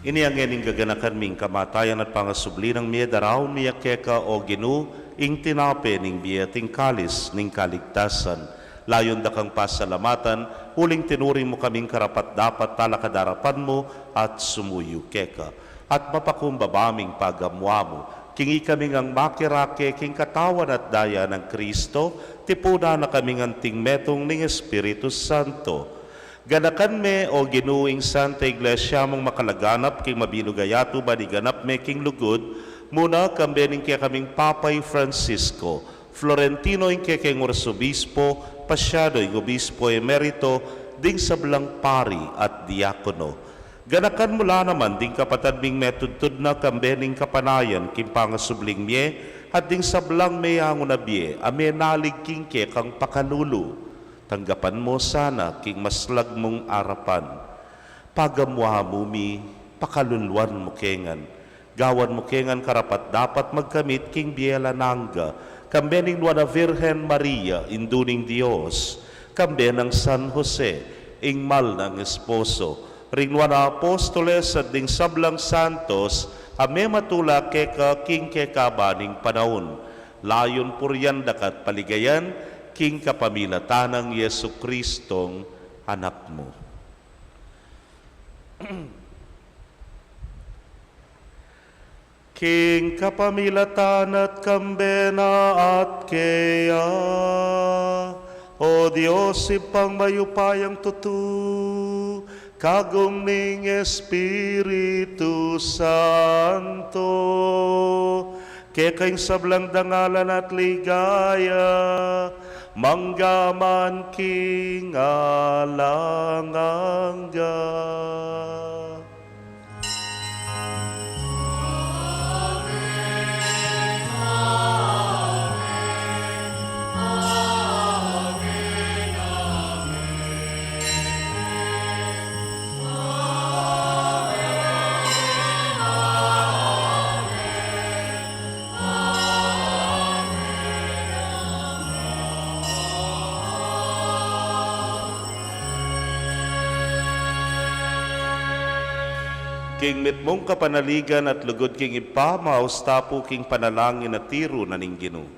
Ini ngeni ing gaganakan mi, ing kamatayan at pangasubli nang mie. Daraun mi keka, O Ginu, ing tinape ning bie at ing kalis ning kaligtasan. Layun da kang pasalamatan, uling tinuring mu kaming karapat-dapat talakad king arapan mu at sumuyu keka. At mapakumbaba ming pagamuan mu, king ikami ngang makirake king katawan at daya nang Kristo, tipunan na kaming anting metung ning Espiritu Santo. Ganakan me, O Ginu, ing Santa Iglesia mung makalaganap king mabilug a yatu, ban iganap me king lugud mu na, kambe ning kekaming Papa i Francisco, Florentino ing kekeng Arsobispo, Pasiano ing Obispo Emerito, ding sablang pari at diakono. Ganakan mu la naman ding kapatad ming metudtud na kambe ning kapanayan king pangasubling mie, at ding sablang meyangu na bie a menalig king kekang pakalulu. Tanggapan mu sana king maslag mung arapan. Pagamuan mu mi, pakaluluan mu ke ngan. Gawan mu ke ngan karapat-dapat magkamit king bie alang angga, kambe ning Nuan a Virgen Maria, Indu ning Dios, kambe nang San Jose, ing mal nang esposo, ring nuan a apostoles at ding sablang santos a mematula keka king kekaban ning panaun. Layun purian da ka at paligayan king kapamilatan nang Jesucristong Anak mu. King kapamilatan na at kambe na at keya, O Dios, Ibpang mayupayang tutu, kagum ning Espiritu Santo, keka ing sablang dangalan at ligaya, mangga man king alang angga. King mitmung kapanaligan at lugud king Ibpa, maus ta pu king panalangin a tiru na ning Ginu.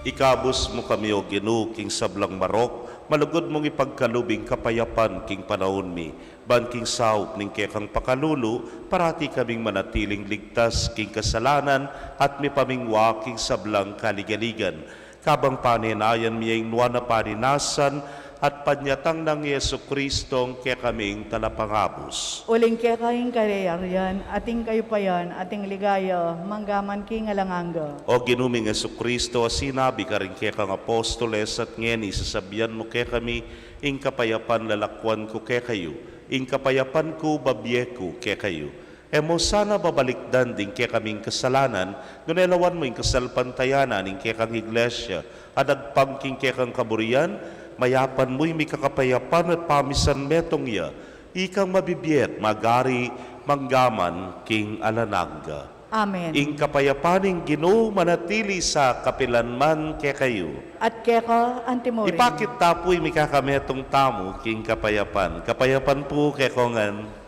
Ikabus mu kami, O Ginu, king sablang marok, malugud mung ipagkalub ing kapayapan king panaun mi, ban king saup ning kekang pakalulu, parati kaming manatiling ligtas king kasalanan at mipamingwa king sablang kaligaligan. Kabang panenayan mi ing nuan a paninasan at panyatang nang Jesucristo, ing kekaming talapangabus. Uling keka ing kayarian, at ing kayupayan, at ing ligaya, mangga man king alang angga. O Ginu ming Jesucristo, a sinabi karing kekang apostoles, at ngeni sasabian mu kekami, ing kapayapan lalakwan ku kekayu, ing kapayapan ku babie ku kekayu. E mu sana babalikdan ding kekaming kasalanan, nune lawan mu ing kasalpantayanan ning kekang Iglesia, a dagpang king kekang kaburian, mayapan mu ing mikakapayapan at pamisan metung ya, ikang mabibie at mag-ari mangga man king alang angga. Amen. Ing kapayapan ning Ginu manatili sa kapilan man kekayu. At keka antimurin. Ipakit ta pu ing mikakametung tamu king kapayapan. Kapayapan pu kekongan.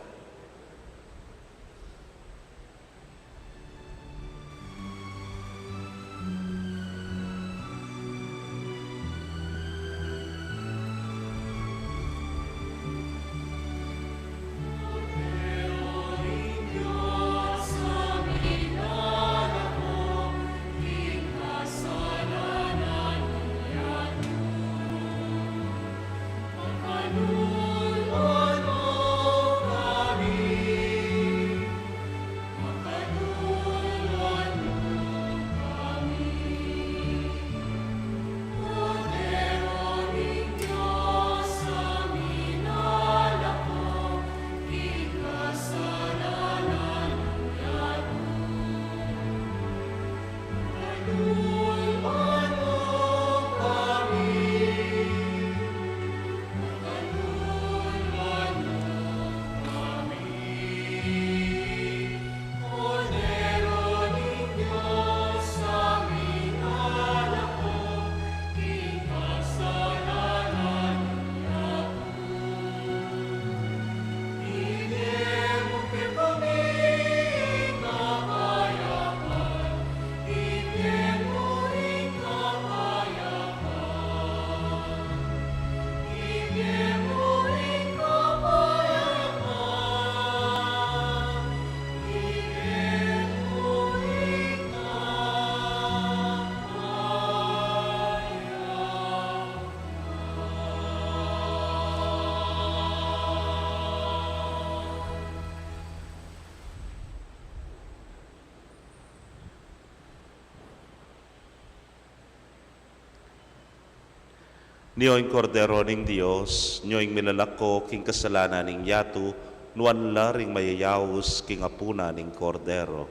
Nyo ing Kordero ning Dios, nyo ing milalako king kasalanan ning yatu, nuan la ring mayayaus king apunan ning Kordero.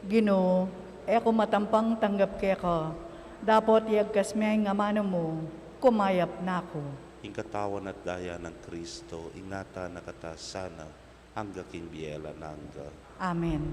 Ginu, e ku matampang tanggap keka, dapot iyagkas me ing amanu mu, kumayap na ku. Ing katawan at daya nang Kristo, ingatan na kata sana, angga king bie alang angga. Amen.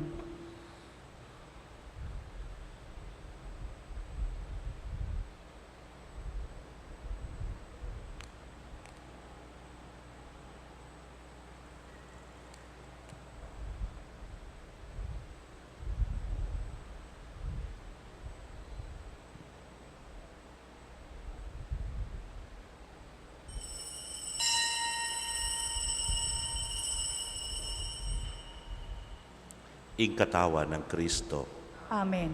Ing katawan nang Kristo. Amen.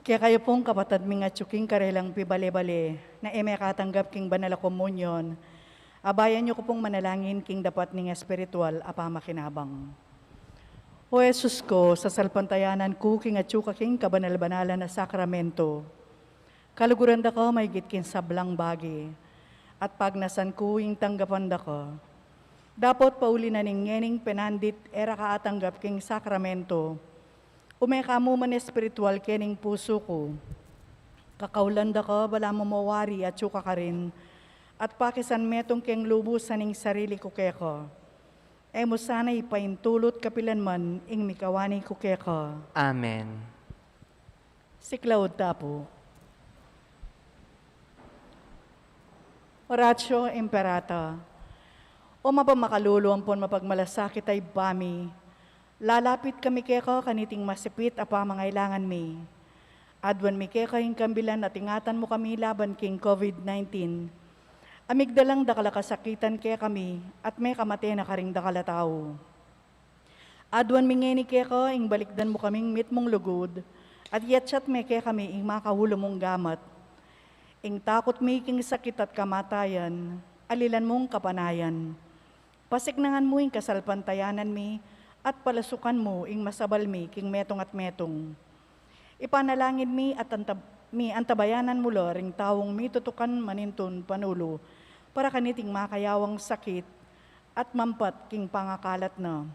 Kekayu pung kapatad ming atyu king karelang pibale-bale, na e mekatanggap king banal a komunyon, abayan yu ku pung manalangin king dapat ning espiritual a pamakinabang. O Jesus ku, sasalpantayanan ku king atyu ka king kabanal-banalan a sakramento. Kaluguran da ka maigit king sablang bage, at pagnasan ku ing tanggapan da ka. Dapot pauli na ning ngening penandit e ra ka atanggap king sakramento, ume ka mu man espiritual kening pusu ku. Kakaulan da ka balamu mo wari atyu ka karin, at pakisan metung keng lubus ing sarili ku keka. E mu sana ipaintulut kapilan man ing mikawani ku keka. Amen. Siklaud ta pu. Oratio Imperata. O mapamakalulu ampon mapagmalasakit a Ibpa mi, lalapit kami keka kaniting masipit a pamangailangan mi. Aduan mi keka ing kambilan at ingatan mu kami laban king COVID nineteen. A migdalang dakal a kasakitan kekami at mekamate na karing dakal a tau. Aduan mi ngeni keka ing balikdan mu kaming mitmung lugud, at iyatyat me kekami ing makaulu mung gamat. Ing takut mi king sakit at kamatayan, alilan mung kapanayan. Pasiknangan mu ing kasalpantayanan mi, at palasukan mu ing masabal mi king metung at metung. Ipanalangin mi at antab-, mi antabayanan mu la ring taung mitutukan manintun panulu para kaniting makayawang sakit at mampat king pangakalat na.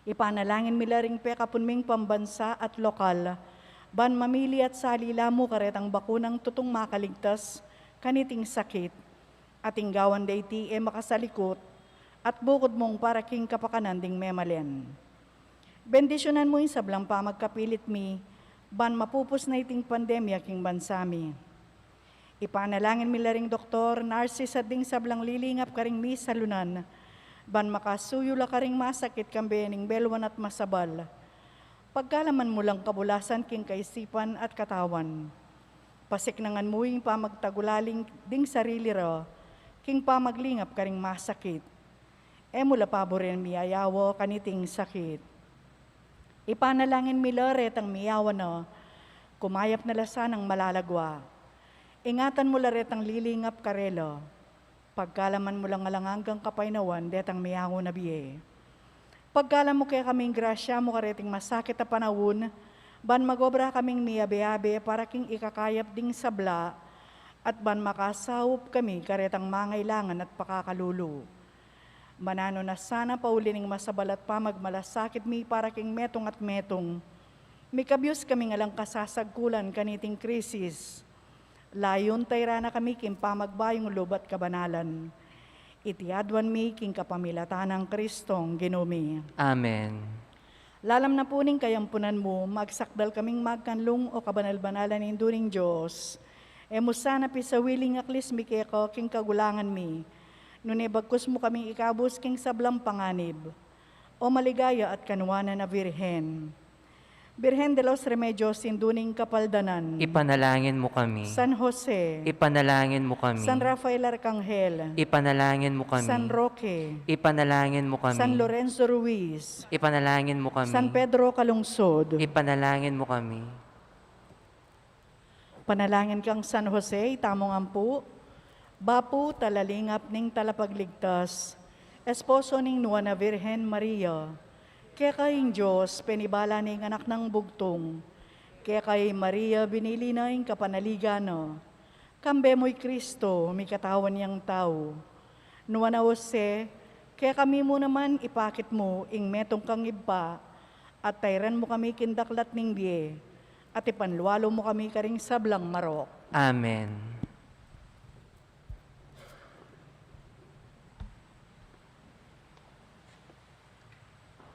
Ipanalangin mi la ring pekapun ming pambansa at lokal, ban mamili at salila mu karetang bakunang tutung makaligtas kaniting sakit, at ing gawan da iti e makasalikut, at bukud mung para king kapakanan ding memalen. Bendisyunan mu ing sablang pamagkapilit mi, ban mapupus na iting pandemya king bansa mi. Ipanalangin mi la ring doktor, narsis at ding sablang lilingap karing misalunan, ban makasuyu la karing masakit kambe ning belwan at masabal. Pagkalaman mu lang kabulasan king kaisipan at katawan. Pasiknangan mu ing pamagtagulaling ding sarili ra, king pamaglingap karing masakit. E mu la paburen miyayawa kaniting sakit. Ipanalangin mi la retang miyawa na, kumayap na la sanang malalagwa. Ingatan mu la retang lilingap karela. Pagkalaman mu lang alang anggang kapaynawan detang miyangu na bie. Pagkalam mu kekaming grasya mu kareting masakit a panaun, ban magobra kaming miyabe-abe para king ikakayap ding sabla, at ban makasaup kami karetang mangailangan at pakakalulu. Mananu na sana pauli ning masabal at pamagmalasakit mi para king metung at metung. Mikabyus kaming alang kasasagkulan kaniting krisis. Layun tayra na kami king pamagbayung lub at kabanalan. Iti aduan mi king kapamilatan nang Kristong Ginu mi. Amen. Lalam na pu ning kayampunan mu, magsakdal kaming magkanlung o kabanal-banalan Indu ning Dios. E mu sana pisawili ing aklis mi keka king kagulangan mi, nune bagkus mu kaming ikabus king sablang panganib. O maligaya at kanuanan a Birhen. Birhen de los Remedios, Indu ning Kapaldanan. Ipanalangin mu kami. San Jose. Ipanalangin mu kami. San Rafael Arcangel. Ipanalangin mu kami. San Roque. Ipanalangin mu kami. San Lorenzo Ruiz. Ipanalangin mu kami. San Pedro Calungsod. Ipanalangin mu kami. Panalangin kang San Jose, itamung ampu, bapu, talalingap ning Talapagligtas, esposo ning Nuan a Virgen Maria. Keka ing Dios penibala ne ing Anak nang Bugtung. Keka i Maria binili na ing kapanaligan na. Kambe mu i Kristo, mikatawan yang tau. Nuan a Jose, kekami mu naman ipakit mu ing metung kang ibpa, at tairan mu kami king daklat ning bie, at ipanlualu mu kami karing sablang marok. Amen.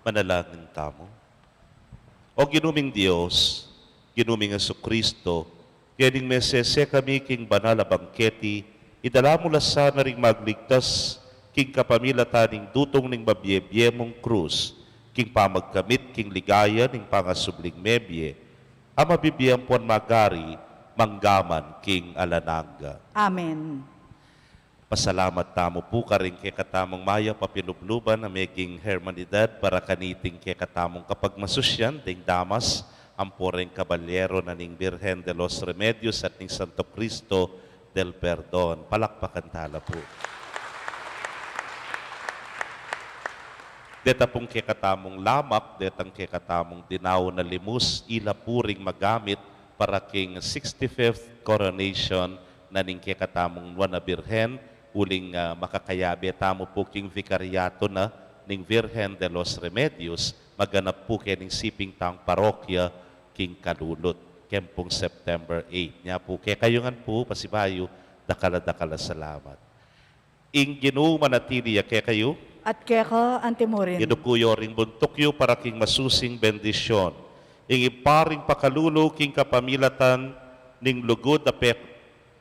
Manalangin tamu. O Ginu ming Dios, Ginu ming Jesucristo, kening mesese kami king banal a bangketi, idala mu la sana ring magligtas king kapamilatan ning dutung ning mabie-bie mung krus, king pamagkamit king ligaya ning pangasubling mebie, a mabibie ampon magari manggaman king alang angga. Amen. Pasalamat tamu pu karing kekatamung mayap a pilubluban a meging hermanidad para kaniting kekatamung kapagmasusyan ding damas ampo reng kabalyero na ning Birhen de los Remedios at ning Santo Cristo del Perdon. Palakpakan tala pu. Deta pung kekatamung lamak, detang kekatamung dinaun a limus, ila pu ring magamit para king sixty-fifth coronation na ning kekatamung Nuan a Birhen, uling, ah, makakayabe tamu pu king vikaryato na ning Virgen de los Remedios, maganap pu kening siping tang parokya king Kalulut, keng pung September eight. Nya pu, kekayu ngan pu, pasibayu, dakal a dakal a salamat. Ing Ginu manatili ya kekayu. At keka antimurin. Iduku yu ring buntuk yu para king masusing bendisyon. Ing Ibpa ring pakalulu king kapamilatan ning lugud a pe-,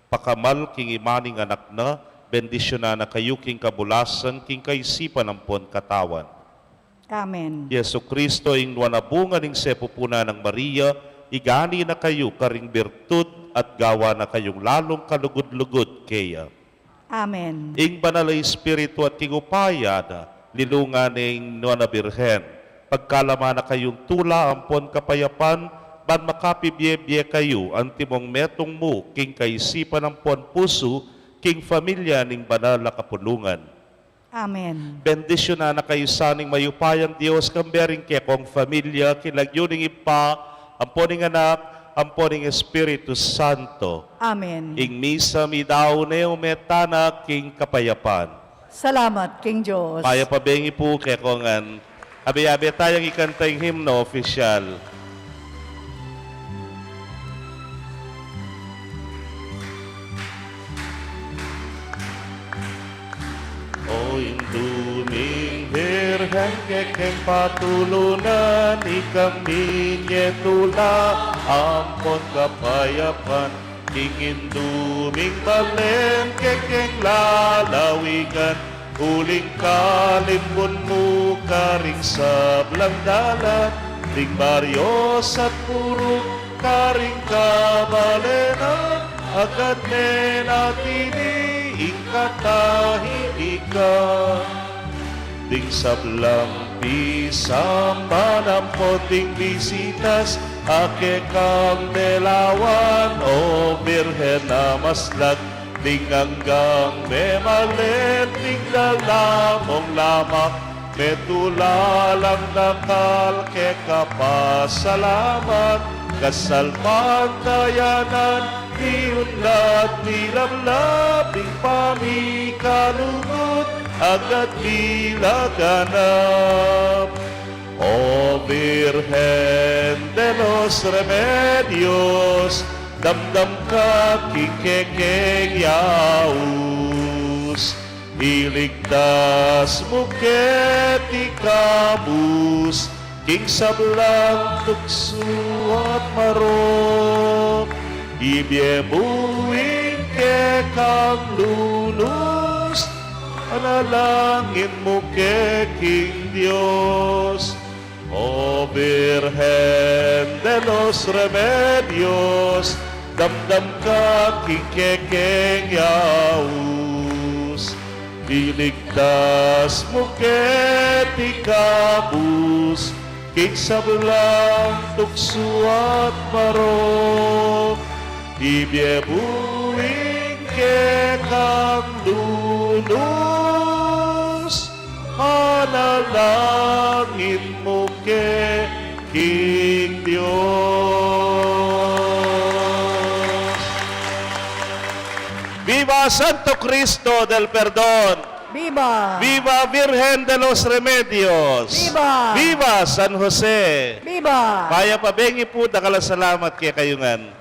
pakamal king Ima ning Anak na, bendisyunan na kayu king kabulasan king kaisipan ampon katawan. Amen. Jesucristo, ing nuan a bunga ning sepupunan nang Maria, igani na kayu karing birtud at gawa na kayung lalung kalugud-lugud keya. Amen. Ing Banal a Espiritu at king upaya na, lilungan ne ing Nuan a Birhen, pagkalama na kayung tula ampon kapayapan, ban makapibie-bie kayu antimong metung mu king kaisipan ampon pusu, king familia ning banal a kapulungan. Amen. Bendisyunan na kayu sa ning mayupayang Dios, kambe ring kekong familia, king lagyu ning Ibpa, ampo ning Anak, ampo ning Espiritu Santo. Amen. Ing misa midaun ne, ume tana king kapayapan. Salamat king Dios. Payapa bengi pu kekongan. Abe-abe tayang ikanta ing himno opisyal. O Indu ming Birhen, kekeng patulunan, ikami nye tula ampon kapayapan. King Indu ming balen, kekeng lalawigan, uling kalimbun mu karing sablang dalan, ring baryo at purok, karing kabalenan, agad me natini ing katahimikan. Ding sablang pisamban ampon ding bisitas, a kekang delawan, o Birhen a maslag, ding anggang memalen, ding dala mung lamak, me tula lang dakal keka pasalamat, kasalpantayanan, miunlad, milablab, ding pamikalugud, agad milaganap. O Birhen de los Remedios, damdam ka king kekeng yaus, iligtas mu keti kabus, king sablang tuksu at marok, ibie mu ing kekang lunus, panalangin mu ke king Dios. O Birhen de los Remedios, damdam ka king kekeng yaus, iligtas mu keti kabus, king sablang tuksu at marok, ibie mu ing kekang lunus, panalangin mu ke king Dios. Viva Santo Cristo del Perdon! Viva! Viva Virgen de los Remedios! Viva! Viva San Jose! Viva! Payapa bengi pu, dakal a salamat kekayu ngan.